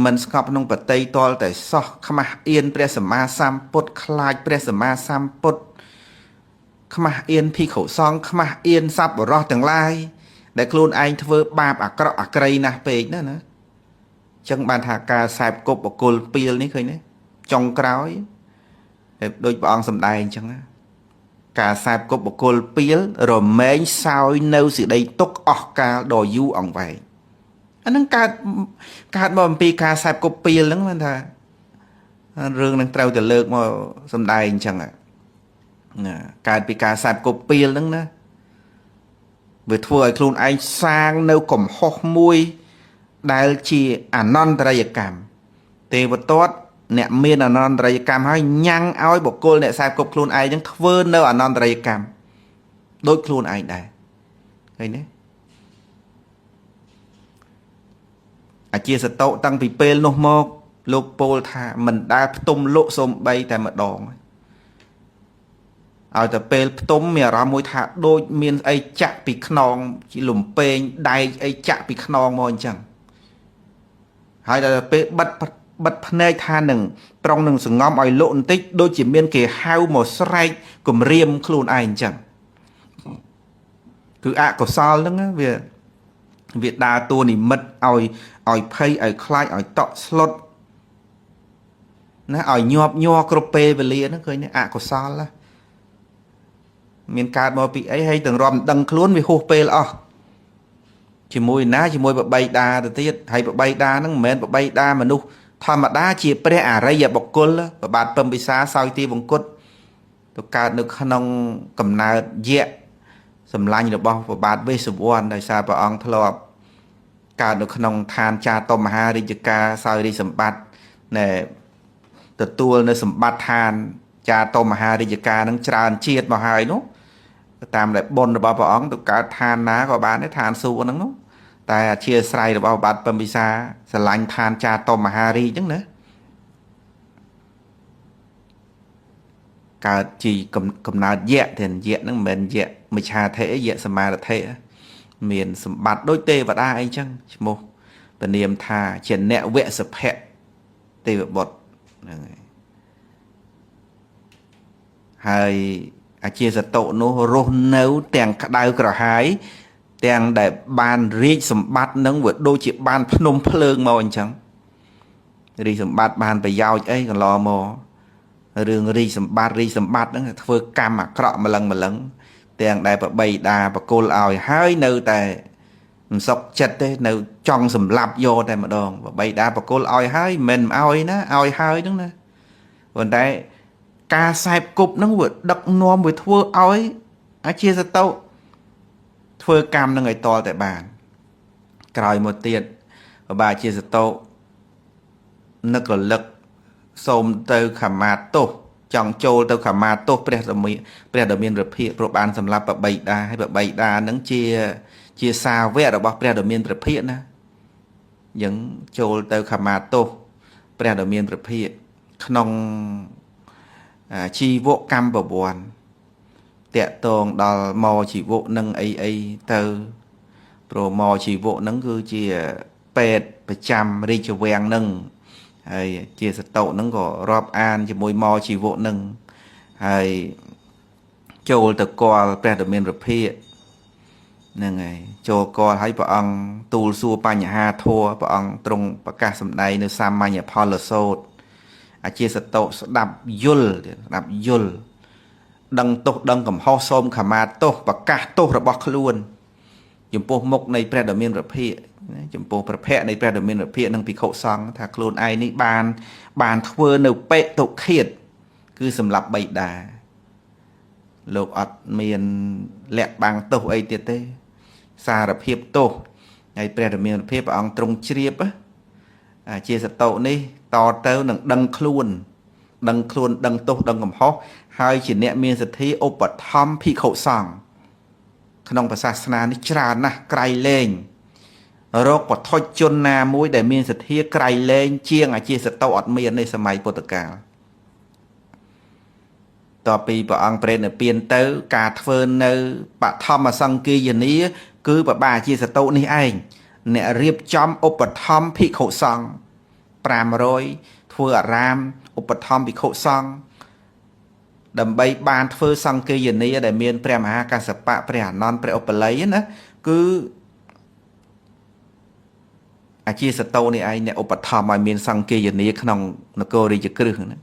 មិនស្ងប់ក្នុងបតីតលតែសោះខ្មាស់អៀនព្រះសម្មាសម្ពុទ្ធខ្លាចព្រះសម្មាសម្ពុទ្ធខ្មាស់អៀនភិក្ខុសង្ឃខ្មាស់អៀនសប្បុរសទាំងឡាយដែលខ្លួនឯងធ្វើបាបអាក្រក់អាក្រីណាស់ពេកណាណាចឹងបានថាការសែបគប់បកុលពីលនេះឃើញទេចុងក្រោយតែដូចព្រះអង្គសម្ដែងអញ្ចឹងណាការសែបគប់បកុលពីលរមែងសោយនៅសេចក្តីទុកអស់កាលដ៏យូរអង្វែងអានឹងកើតមកអំពីការសែបគប់ពីលហ្នឹងបានថារឿងនឹងត្រូវតែលើកមកសម្ដែងអញ្ចឹងណាកើតពីការសែបគប់ពីលហ្នឹងណាវាធ្វើឲ្យខ្លួនឯងសាងនៅកំហុសមួយដែលជាអនន្តរិយកម្មទេវទត្តអ្នកមានអនន្តរិយកម្មហើយញ៉ាំងឲ្យបុគ្គលអ្នកសែបគប់ខ្លួនឯងហ្នឹងធ្វើនៅអនន្តរិយកម្មដូចខ្លួនឯងដែរឃើញទេអាជាសតុតាំងពីពេលនោះមកលោកពោលថាមិនដែលផ្ទុំលក់សំបីតែម្ដងឲ្យតែពេលផ្ទុំមានអារម្មណ៍មួយថាដូចមានអីចាក់ពីខ្នងជាលំពេងដែកអីចាក់ពីខ្នងមកអញ្ចឹងហើយដល់ពេលបិទភ្នែកថានឹងត្រង់នឹងសងំឲ្យលក់បន្តិចដូចជាមានគេហៅមកស្រែកគំរាមខ្លួនឯងអញ្ចឹងគឺអកុសលហ្នឹងវាដើរតួនិមិត្តឲ្យភ័យឲ្យខ្លាចឲ្យតក់ស្លុតណាឲ្យញាប់ញ័រគ្រប់ពេលវេលាហ្នឹងឃើញអកុសលណាមានកើតមកពីអីហើយទាំងរំដឹងខ្លួនវាហួសពេលអស់ជាមួយណាជាមួយបបីតាទៅទៀតហើយបបីតាហ្នឹងមិនមែនបបីតាមនុស្សធម្មតាជាព្រះអរិយបុគ្គលប្របាទពំពិសាសោយទីវង្គតទៅកើតនៅក្នុងកំណើតយៈសម្លាញ់របស់ប្របាទវេស្សវណ្ណដោយសារព្រះអង្គធ្លាប់កើតនៅក្នុងឋានចាតុមហារាជការសោយរាជសម្បត្តិណែទទួលនៅសម្បត្តិឋានចាតុមហារាជការនឹងច្រើនជាតិមកហើយនោះតាមដែលបុណ្យរបស់ព្រះអង្គទៅកើតឋានណាក៏បានដែរឋានសួគ៌ហ្នឹងនោះតែអធិស្រ័យរបស់បាទពំពិសាស្រឡាញ់ឋានចាតុមហារាជហ្នឹងណាកើតជាកំណើតយៈទាំងយៈហ្នឹងមិនមែនយៈមិច្ឆាធិយៈសមាធិមានសម្បត្តិដូចទេវតាអីចឹងឈ្មោះពនាមថាជាអ្នកវសភៈទេវបុត្រហ្នឹងហើយហើយអាជាសតុនោះរស់នៅទាំងក្តៅក្រហាយទាំងដែលបានរាជសម្បត្តិនឹងវាដូចជាបានភ្នំភ្លើងមកអញ្ចឹងរាជសម្បត្តិបានប្រយោជន៍អីកន្លងមករឿងរាជសម្បត្តិរាជសម្បត្តិហ្នឹងធ្វើកម្មអាក្រក់ម្លឹងម្លឹងទាំងដែលប្របីតាបកុលឲ្យហើយនៅតែមិនសុខចិត្តទេនៅចង់សម្លាប់យកតែម្ដងប្របីតាបកុលឲ្យហើយមិនឲ្យណាឲ្យហើយហ្នឹងណាប៉ុន្តែការសែបគប់ហ្នឹងវាដឹកនាំវាធ្វើឲ្យអាជាសតុធ្វើកម្មនឹងឲ្យតតែបានក្រោយមកទៀតបបាជាសតុនឹករលឹកសូមទៅខមាទោសចង់ចូលទៅខមាទោសព្រះដ៏មានព្រះភិក្ខព្រោះបានសម្លាប់បបីតាហើយបបីតានឹងជាសាវករបស់ព្រះដ៏មានព្រះភិក្ខណាយើងចូលទៅខមាទោសព្រះដ៏មានព្រះភិក្ខក្នុងជីវកម្មប្រវត្តិតាក់ទងដល់មកជីវៈនឹងអីអីទៅព្រោះមកជីវៈនឹងគឺជាពេទ្យប្រចាំរាជវាំងនឹងហើយជាសតុនឹងក៏រាប់អានជាមួយមកជីវៈនឹងហើយចូលទៅគាល់ព្រះដ៏មានព្រះភិក្ខហ្នឹងហើយចូលគាល់ឲ្យព្រះអង្គទូលសួរបញ្ហាធម៌ព្រះអង្គទ្រង់ប្រកាសសម្ដែងនៅសាមញ្ញផលសូត្រអាជាសតុស្ដាប់យល់ស្ដាប់យល់ដឹងទោសដឹងកំហុសសូមខមាទោសប្រកាសទោសរបស់ខ្លួន ចំពោះមុខនៃព្រះដ៏មានព្រះភិក្ខចំពោះព្រះភ័ក្ត្រនៃព្រះដ៏មានព្រះភិក្ខនិងភិក្ខុសង្ឃថាខ្លួនឯងនេះបានធ្វើនៅបិតុឃាតគឺសម្រាប់បិតាលោកអត់មានលាក់បាំងទោសអីទៀតទេសារភាពទោសហើយព្រះដ៏មានព្រះភិក្ខព្រះអង្គទ្រង់ជ្រាបជាសតុនេះតទៅនឹងដឹងខ្លួនដឹងខ្លួនដឹងទោសដឹងកំហុសហើយជាអ្នកមានសទ្ធាឧបត្ថម្ភភិក្ខុសង្ឃក្នុងសាសនានេះច្រើនណាស់ក្រៃលែងរកបថុជនណាមួយដែលមានសទ្ធាក្រៃលែងជាងអាជាសតុអត់មានในសម័យពុទ្ធកាលតពីព្រះអង្គប្រេតនិព្វានទៅការធ្វើនៅបឋមសង្គាយនាគឺបបាជាសតុនេះឯងអ្នករៀបចំឧបត្ថម្ភភិក្ខុសង្ឃ500ធ្វើអារាមឧបត្ថម្ភភិក្ខុសង្ឃដើម្បីបានធ្វើសង្គាយនាដែលមានព្រះមហាកស្សបៈព្រះអានន្ទព្រះឧបល័យណាគឺអាជាសតោនេះឯងអ្នកឧបត្ថម្ភឲ្យមានសង្គាយនាក្នុងនគររាជក្រឹសណា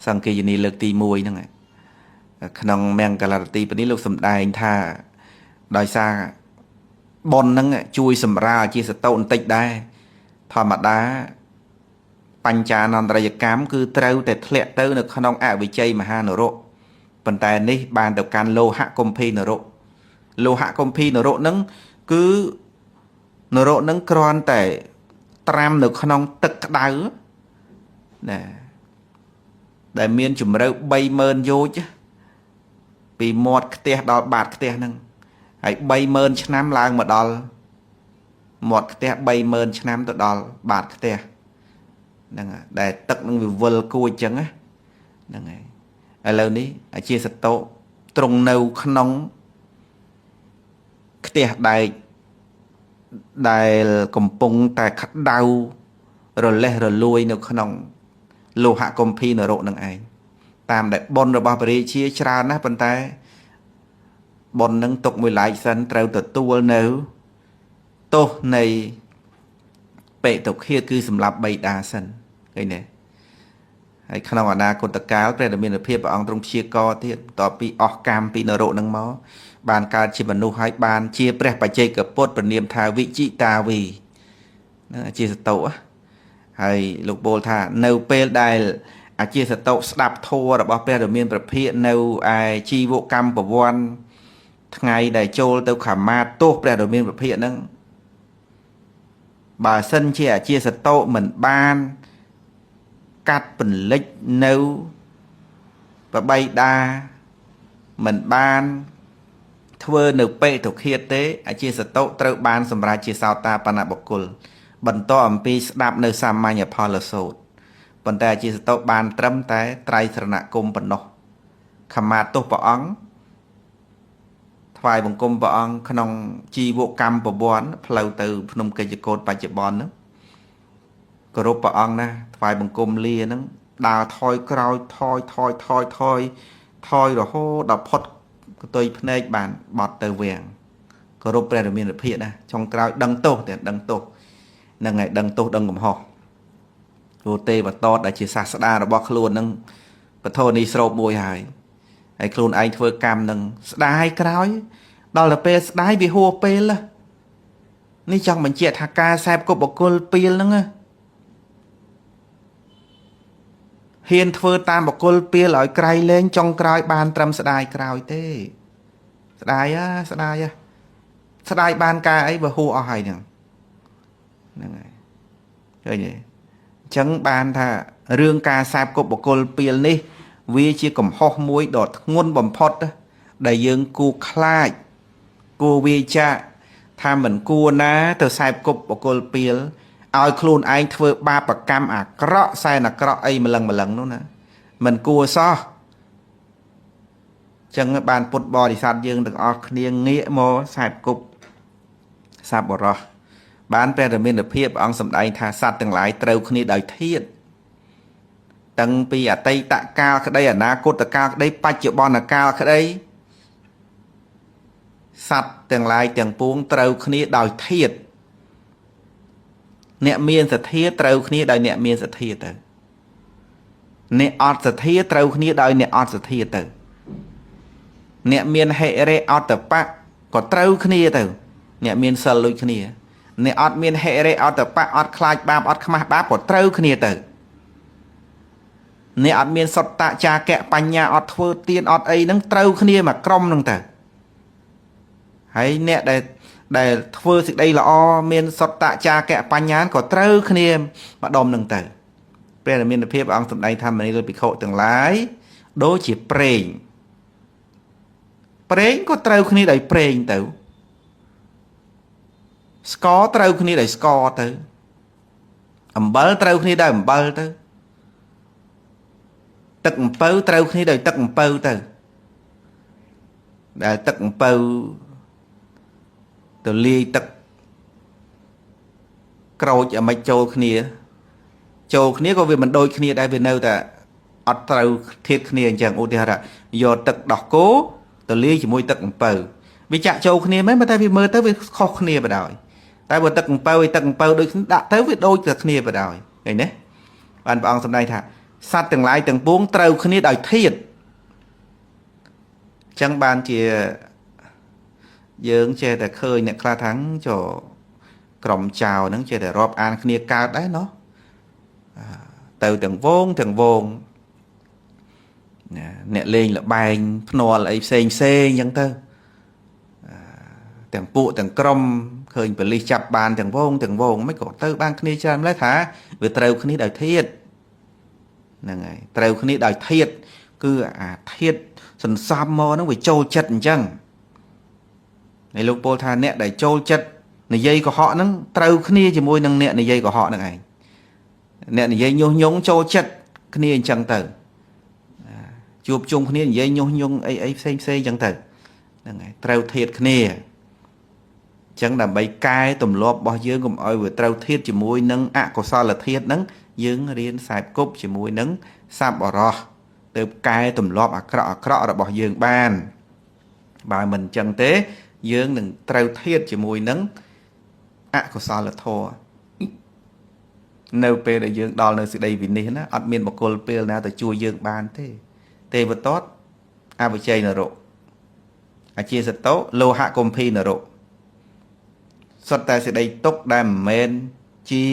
សង្គាយនាលើកទី1ហ្នឹងក្នុងមង្គលរទីពនេះលោកសម្ដែងថាដោយសារបុណ្យហ្នឹងជួយសម្រាលអាជាសតោបន្តិចដែរធម្មតាបញ្ចានន្តរយកម្មគឺត្រូវតែធ្លាក់ទៅនៅក្នុងអវិជ័យមហានរកប៉ុន្តែនេះបានទៅកាន់លោហកុម្ភីនរកលោហកុម្ភីនរកហ្នឹងគឺនរកហ្នឹងគ្រាន់តែត្រាំនៅក្នុងទឹកក្តៅណាដែលមានជម្រៅ30000យោជពីមាត់ខ្ទះដល់បាតខ្ទះហ្នឹងហើយ30000ឆ្នាំឡើងមកដល់មាត់ខ្ទះ30000ឆ្នាំទៅដល់បាតខ្ទះហ្នឹងដែលទឹកនឹងវាវិលគួចចឹងណាហ្នឹងហើយឥឡូវនេះអាជាសតុទ្រង់នៅក្នុងខ្ទះដែកដែលកំពុងតែក្តៅរលេះរលួយនៅក្នុងលោហកុម្ភីនរកនឹងឯងតាមដែលបុណ្យរបស់ព្រះរាជាច្រើនណាស់ប៉ុន្តែបុណ្យនឹងទុកមួយឡែកសិនត្រូវទទួលនៅទោសនៃបេតុឃាតគឺសម្រាប់បិតាសិនឃើញទេហើយក្នុងអនាគតកាលព្រះដ៏មានភាពព្រះអង្គទ្រង់ព្យាករទៀតបន្ទាប់ពីអស់កម្មពីនរកនឹងមកបានកើតជាមនុស្សហើយបានជាព្រះបច្ចេកពុទ្ធព្រះនាមថាវិជិតាវីណាជាសតុហើយលោកពោលថានៅពេលដែលអាជាសតុស្ដាប់ធម៌របស់ព្រះដ៏មានព្រះភិក្ខនៅឯជីវកម្មប្រវ័នថ្ងៃដែលចូលទៅខមាទោសព្រះដ៏មានព្រះភិក្ខហ្នឹងបើសិនជាអាជាសតុមិនបានកាត់ពន្លិចនៅបបៃតាមិនបានធ្វើនៅបេតុឃាតទេអាជាសតុត្រូវបានសម្រេចជាសោតាបណ្ណបុគ្គលបន្តអំពីស្ដាប់នៅសាមញ្ញផលសូត្រប៉ុន្តែអាជាសតុបានត្រឹមតែត្រៃស្រណគមប៉ុណ្ណោះខមាទោសព្រះអង្គថ្វាយបង្គំព្រះអង្គក្នុងជីវកម្មប្រវ័នផ្លូវទៅភ្នំកិច្ចកោតបច្ចុប្បន្នហ្នឹងគោរពព្រះអង្គណាថ្វាយបង្គំលាហ្នឹងដើរថយក្រោយថយថយថយថយថយរហូតដល់ផុតកតុយភ្នែកបានបត់ទៅវាំងគោរពព្រះរាមាភិកណាចុងក្រោយដឹងទោសតែដឹងទោសហ្នឹងហើយដឹងទោសដឹងកំហុសព្រោះទេវតតដែលជាសាស្តារបស់ខ្លួនហ្នឹងពធនេះស្រូបមួយហើយហើយខ្លួនឯងធ្វើកម្មនឹងស្ដាយក្រោយដល់ទៅពេលស្ដាយវាហួពេលនេះចង់បញ្ជាក់ថាការសែបគប់បុគ្គលពីលហ្នឹងហ៊ានធ្វើតាមបុគ្គលពីលឲ្យក្រៃលែងចុងក្រោយបានត្រឹមស្ដាយក្រោយទេស្ដាយស្ដាយស្ដាយបានការអីបើហួអស់ហើយហ្នឹងហ្នឹងហើយឃើញទេអញ្ចឹងបានថារឿងការសែបគប់បុគ្គលពីលនេះវាជាកំហុសមួយដ៏ធ្ងន់បំផុតដែលយើងគួរខ្លាចគួរវាចាកថាមិនគួរណាទៅសែបគប់បុគ្គលពីលឲ្យខ្លួនឯងធ្វើបាបកម្មអាក្រក់សែនអាក្រក់អីម្លឹងម្លឹងនោះណាមិនគួរសោះចឹងបានពុទ្ធបរិស័ទយើងទាំងអស់គ្នាងាកមកសែបគប់សัพបរោះបានព្រះរាមាភិបព្រះអង្គសម្ដែងថាសត្វទាំងឡាយត្រូវគ្នាដោយធាតុតាំងពីអតីតកាលក្តីអនាគតកាលក្តីបច្ចុប្បន្នកាលក្តីសត្វទាំងឡាយទាំងពួងត្រូវគ្នាដោយធាតុអ្នកមានសទ្ធាត្រូវគ្នាដោយអ្នកមានសទ្ធាទៅអ្នកអត់សទ្ធាត្រូវគ្នាដោយអ្នកអត់សទ្ធាទៅអ្នកមានហិរិអត្តបៈក៏ត្រូវគ្នាទៅ អ្នកមានសិលដូចគ្នាអ្នកអត់មានហិរិអតបៈអត់ខ្លាចបាបអត់ខ្មាស់បាបក៏ត្រូវគ្នាទៅអ្នកអត់មានសុត្តចាកៈបញ្ញាអត់ធ្វើទានអត់អីហ្នឹងត្រូវគ្នាមួយក្រុមហ្នឹងទៅហើយអ្នកដែលធ្វើសេចក្តីល្អមានសុត្តចាកៈបញ្ញាក៏ត្រូវគ្នាម្ដុំហ្នឹងទៅព្រះមានភាពអង្គសម្ដែងធម្មនីលភិក្ខុទាំងឡាយដូចជាប្រេងប្រេងក៏ត្រូវគ្នាដោយប្រេងទៅស្ករត្រូវគ្នាដោយស្ករទៅអំបិលត្រូវគ្នាដោយអំបិលទៅទឹកអំពៅត្រូវគ្នាដោយទឹកអំពៅទៅដែលទឹកអំពៅទៅលាយទឹកក្រូចឲ្យមិនចូលគ្នាចូលគ្នាក៏វាមិនដូចគ្នាដែរវានៅតែអត់ត្រូវធៀបគ្នាអញ្ចឹងឧទាហរណ៍យកទឹកដោះគោទៅលាយជាមួយទឹកអំពៅវាចាក់ចូលគ្នាមែនប៉ុន្តែវាមើលទៅវាខុសគ្នាបដ ாய் តែបើទឹកអំពៅឲ្យទឹកអំពៅដូចដាក់ទៅវាដូចតែគ្នាបដ ாய் ឃើញទេបានព្រះអង្គសម្ដែងថាសត្វទាំងឡាយទាំងពួងត្រូវគ្នាដោយធាតុអញ្ចឹងបានជាយើងចេះតែឃើញអ្នកខ្លះថាងចក្រុមចៅហ្នឹងចេះតែរាប់អានគ្នាកើតដែរណោះទៅទាំងវងទាំងវងណាអ្នកលេងលបែងភ្នាល់អីផ្សេងផ្សេងអញ្ចឹងទៅទាំងពួកទាំងក្រុមឃើញប៉ូលីសចាប់បានទាំងវងទាំងវងមិនក៏ទៅបានគ្នាច្រើនម្ល៉េះថាវាត្រូវគ្នាដោយធាតុហ្នឹងហើយត្រូវគ្នាដោយធាតុគឺអាធាតុសន្សំមកហ្នឹងវាចូលចិត្តអញ្ចឹងហើយលោកពោលថាអ្នកដែលចូលចិត្តនិយាយកុហកហ្នឹងត្រូវគ្នាជាមួយនឹងអ្នកនិយាយកុហកហ្នឹងឯងអ្នកនិយាយញុះញង់ចូលចិត្តគ្នាអញ្ចឹងទៅជួបជុំគ្នានិយាយញុះញង់អីអីផ្សេងផ្សេងអញ្ចឹងទៅហ្នឹងហើយត្រូវធាតគ្នាអញ្ចឹងដើម្បីកែទម្លាប់របស់យើងកុំឲ្យវាត្រូវធាតជាមួយនឹងអកុសលធាតហ្នឹងយើងរៀនខ្សែគប់ជាមួយនឹងសប្បុរសទៅកែទម្លាប់អាក្រក់អាក្រក់របស់យើងបានបើមិនអញ្ចឹងទេយើងនឹងត្រូវធាតជាមួយនឹងអកុសលធម៌នៅពេលដែលយើងដល់នៅសេចក្តីវិនិច្ឆ័យណាអត់មានបុគ្គលពេលណាទៅជួយយើងបានទេទេវទត្តអវិជ័យនរកអជាសតោលោហកុម្ភីនរកសុទ្ធតែសេចក្តីទុកដែលមិនមែនជា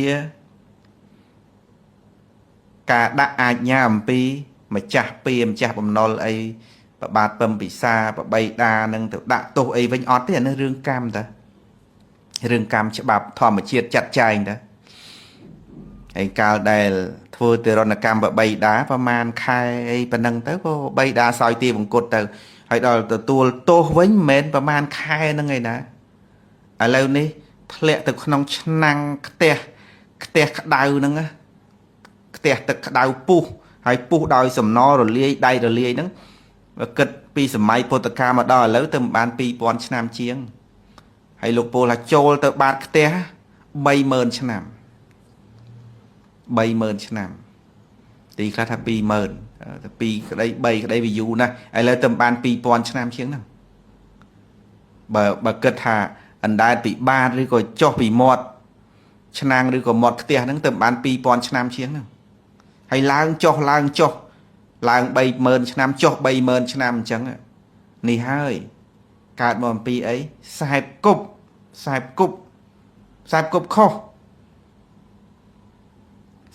ការដាក់អាជ្ញាអំពីម្ចាស់ពីម្ចាស់បំណុលអីប្របាទពឹមពិសាបបីដានឹងទៅដាក់ទោសអីវិញអត់ទេអានេះរឿងកម្មតារឿងកម្មច្បាប់ធម្មជាតិចាត់ចែងតាហើយកាលដែលធ្វើទរណកម្មបបីដាប្រហែលខែអីប៉ុណ្ណឹងទៅក៏បបីដាសោយទីបង្គត់ទៅហើយដល់ទទួលទោសវិញមិនមែនប្រហែលខែហ្នឹងឯណាឥឡូវនេះធ្លាក់ទៅក្នុងឆ្នាំងខ្ទះខ្ទះក្តៅហ្នឹងណាខ្ទះទឹកក្តៅពុះហើយពុះដោយសំណរលាយដៃរលាយហ្នឹងបើគិតពីសម័យពុទ្ធកាលមកដល់ឥឡូវទៅមិនបាន2000ឆ្នាំជាងហើយលោកពោលថាចូលទៅបាតខ្ទះ30000ឆ្នាំ30000ឆ្នាំទីខ្លះថា20000តែ2ក្តី3ក្តីវាយូរណាស់ឥឡូវទៅបាន2000ឆ្នាំជាងហ្នឹងបើគិតថាអណ្ដែតពីបាតឬក៏ចុះពីមាត់ឆ្នាំងឬក៏មាត់ខ្ទះហ្នឹងទៅបាន2000ឆ្នាំជាងហ្នឹងហើយឡើងចុះឡើងចុះឡើង30000ឆ្នាំចុះ30000ឆ្នាំអញ្ចឹងនេះហើយកើតមកអំពីអីខ្សែគប់ខ្សែគប់ខ្សែគប់ខុស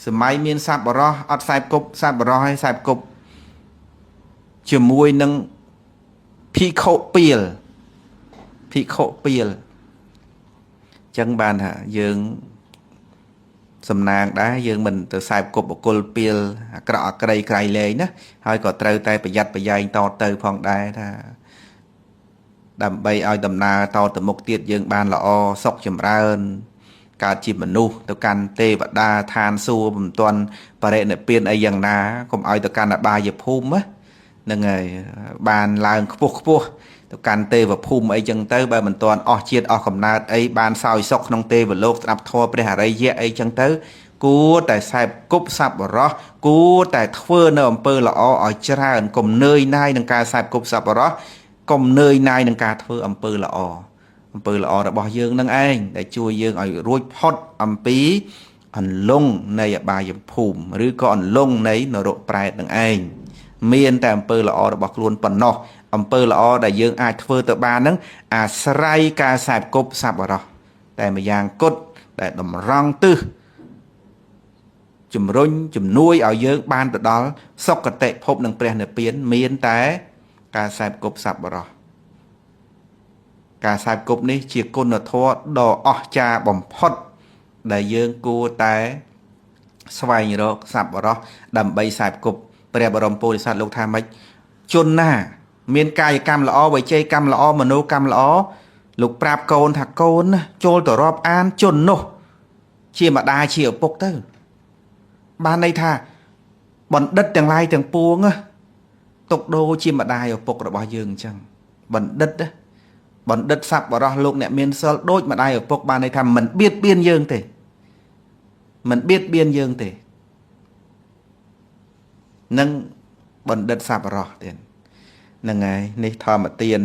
សម័យមានសប្បុរសអត់ខ្សែគប់សប្បុរសហើយខ្សែគប់ជាមួយនឹងភិក្ខុពីលភិក្ខុពីលចឹងបានថាយើងសំណាងដែរយើងមិនទៅខ្សែគប់បុគ្គលពីលអាក្រក់អាក្រីក្រៃលែងណាហើយក៏ត្រូវតែប្រយ័ត្នប្រយែងតទៅផងដែរថាដើម្បីឲ្យដំណើរតទៅមុខទៀតយើងបានល្អសុខចម្រើនកើតជាមនុស្សទៅកាន់ទេវតាឋានសួគ៌មិនទាន់បរិនិព្វានអីយ៉ាងណាកុំឲ្យទៅកាន់អបាយភូមិហ្នឹងហើយបានឡើងខ្ពស់ខ្ពស់ទៅកាន់ទេវភូមិអីចឹងទៅបើមិនទាន់អស់ជាតិអស់កំណើតអីបានសោយសុខក្នុងទេវលោកស្ដាប់ធម៌ព្រះអរិយៈអីចឹងទៅគួរតែសែបគប់សប្បុរសគួរតែធ្វើនៅអំពើល្អឲ្យច្រើនកុំនឿយណាយនឹងការសែបគប់សប្បុរសកុំនឿយណាយនឹងការធ្វើអំពើល្អអំពើល្អរបស់យើងនឹងឯងដែលជួយយើងឲ្យរួចផុតអំពីអន្លង់នៃអបាយភូមិឬក៏អន្លង់នៃនរកប្រែតនឹងឯងមានតែអំពើល្អរបស់ខ្លួនប៉ុណ្ណោះ អំពើល្អដែលយើងអាចធ្វើទៅបានហ្នឹងអាស្រ័យការសែបគប់សប្បុរសតែម្យ៉ាងគត់ដែលតម្រង់ទិសជំរុញជំនួយឲ្យយើងបានទៅដល់សុគតិភពនិងព្រះនិព្វានមានតែការសែបគប់សប្បុរសការសែបគប់នេះជាគុណធម៌ដ៏អស្ចារ្យបំផុតដែលយើងគួរតែស្វែងរកសប្បុរសដើម្បីសែបគប់ព្រះបរមពោធិសត្វលោកថាម៉េចជនណាមានកាយកម្មល្អវិជ័យកម្មល្អមនោកម្មល្អលោកប្រាប់កូនថាកូនណាចូលទៅរាប់អានជននោះជាម្ដាយជាឪពុកទៅបានន័យថាបណ្ឌិតទាំងឡាយទាំងពួងណាទុកដូរជាម្ដាយឪពុករបស់យើងអញ្ចឹងបណ្ឌិតណាបណ្ឌិតសប្បុរសលោកអ្នកមានសិលដូចម្ដាយឪពុកបានន័យថាមិនបៀតបៀនយើងទេមិនបៀតបៀនយើងទេនឹងបណ្ឌិតសប្បុរសទៀតហ្នឹងហើយនេះធម្មទាន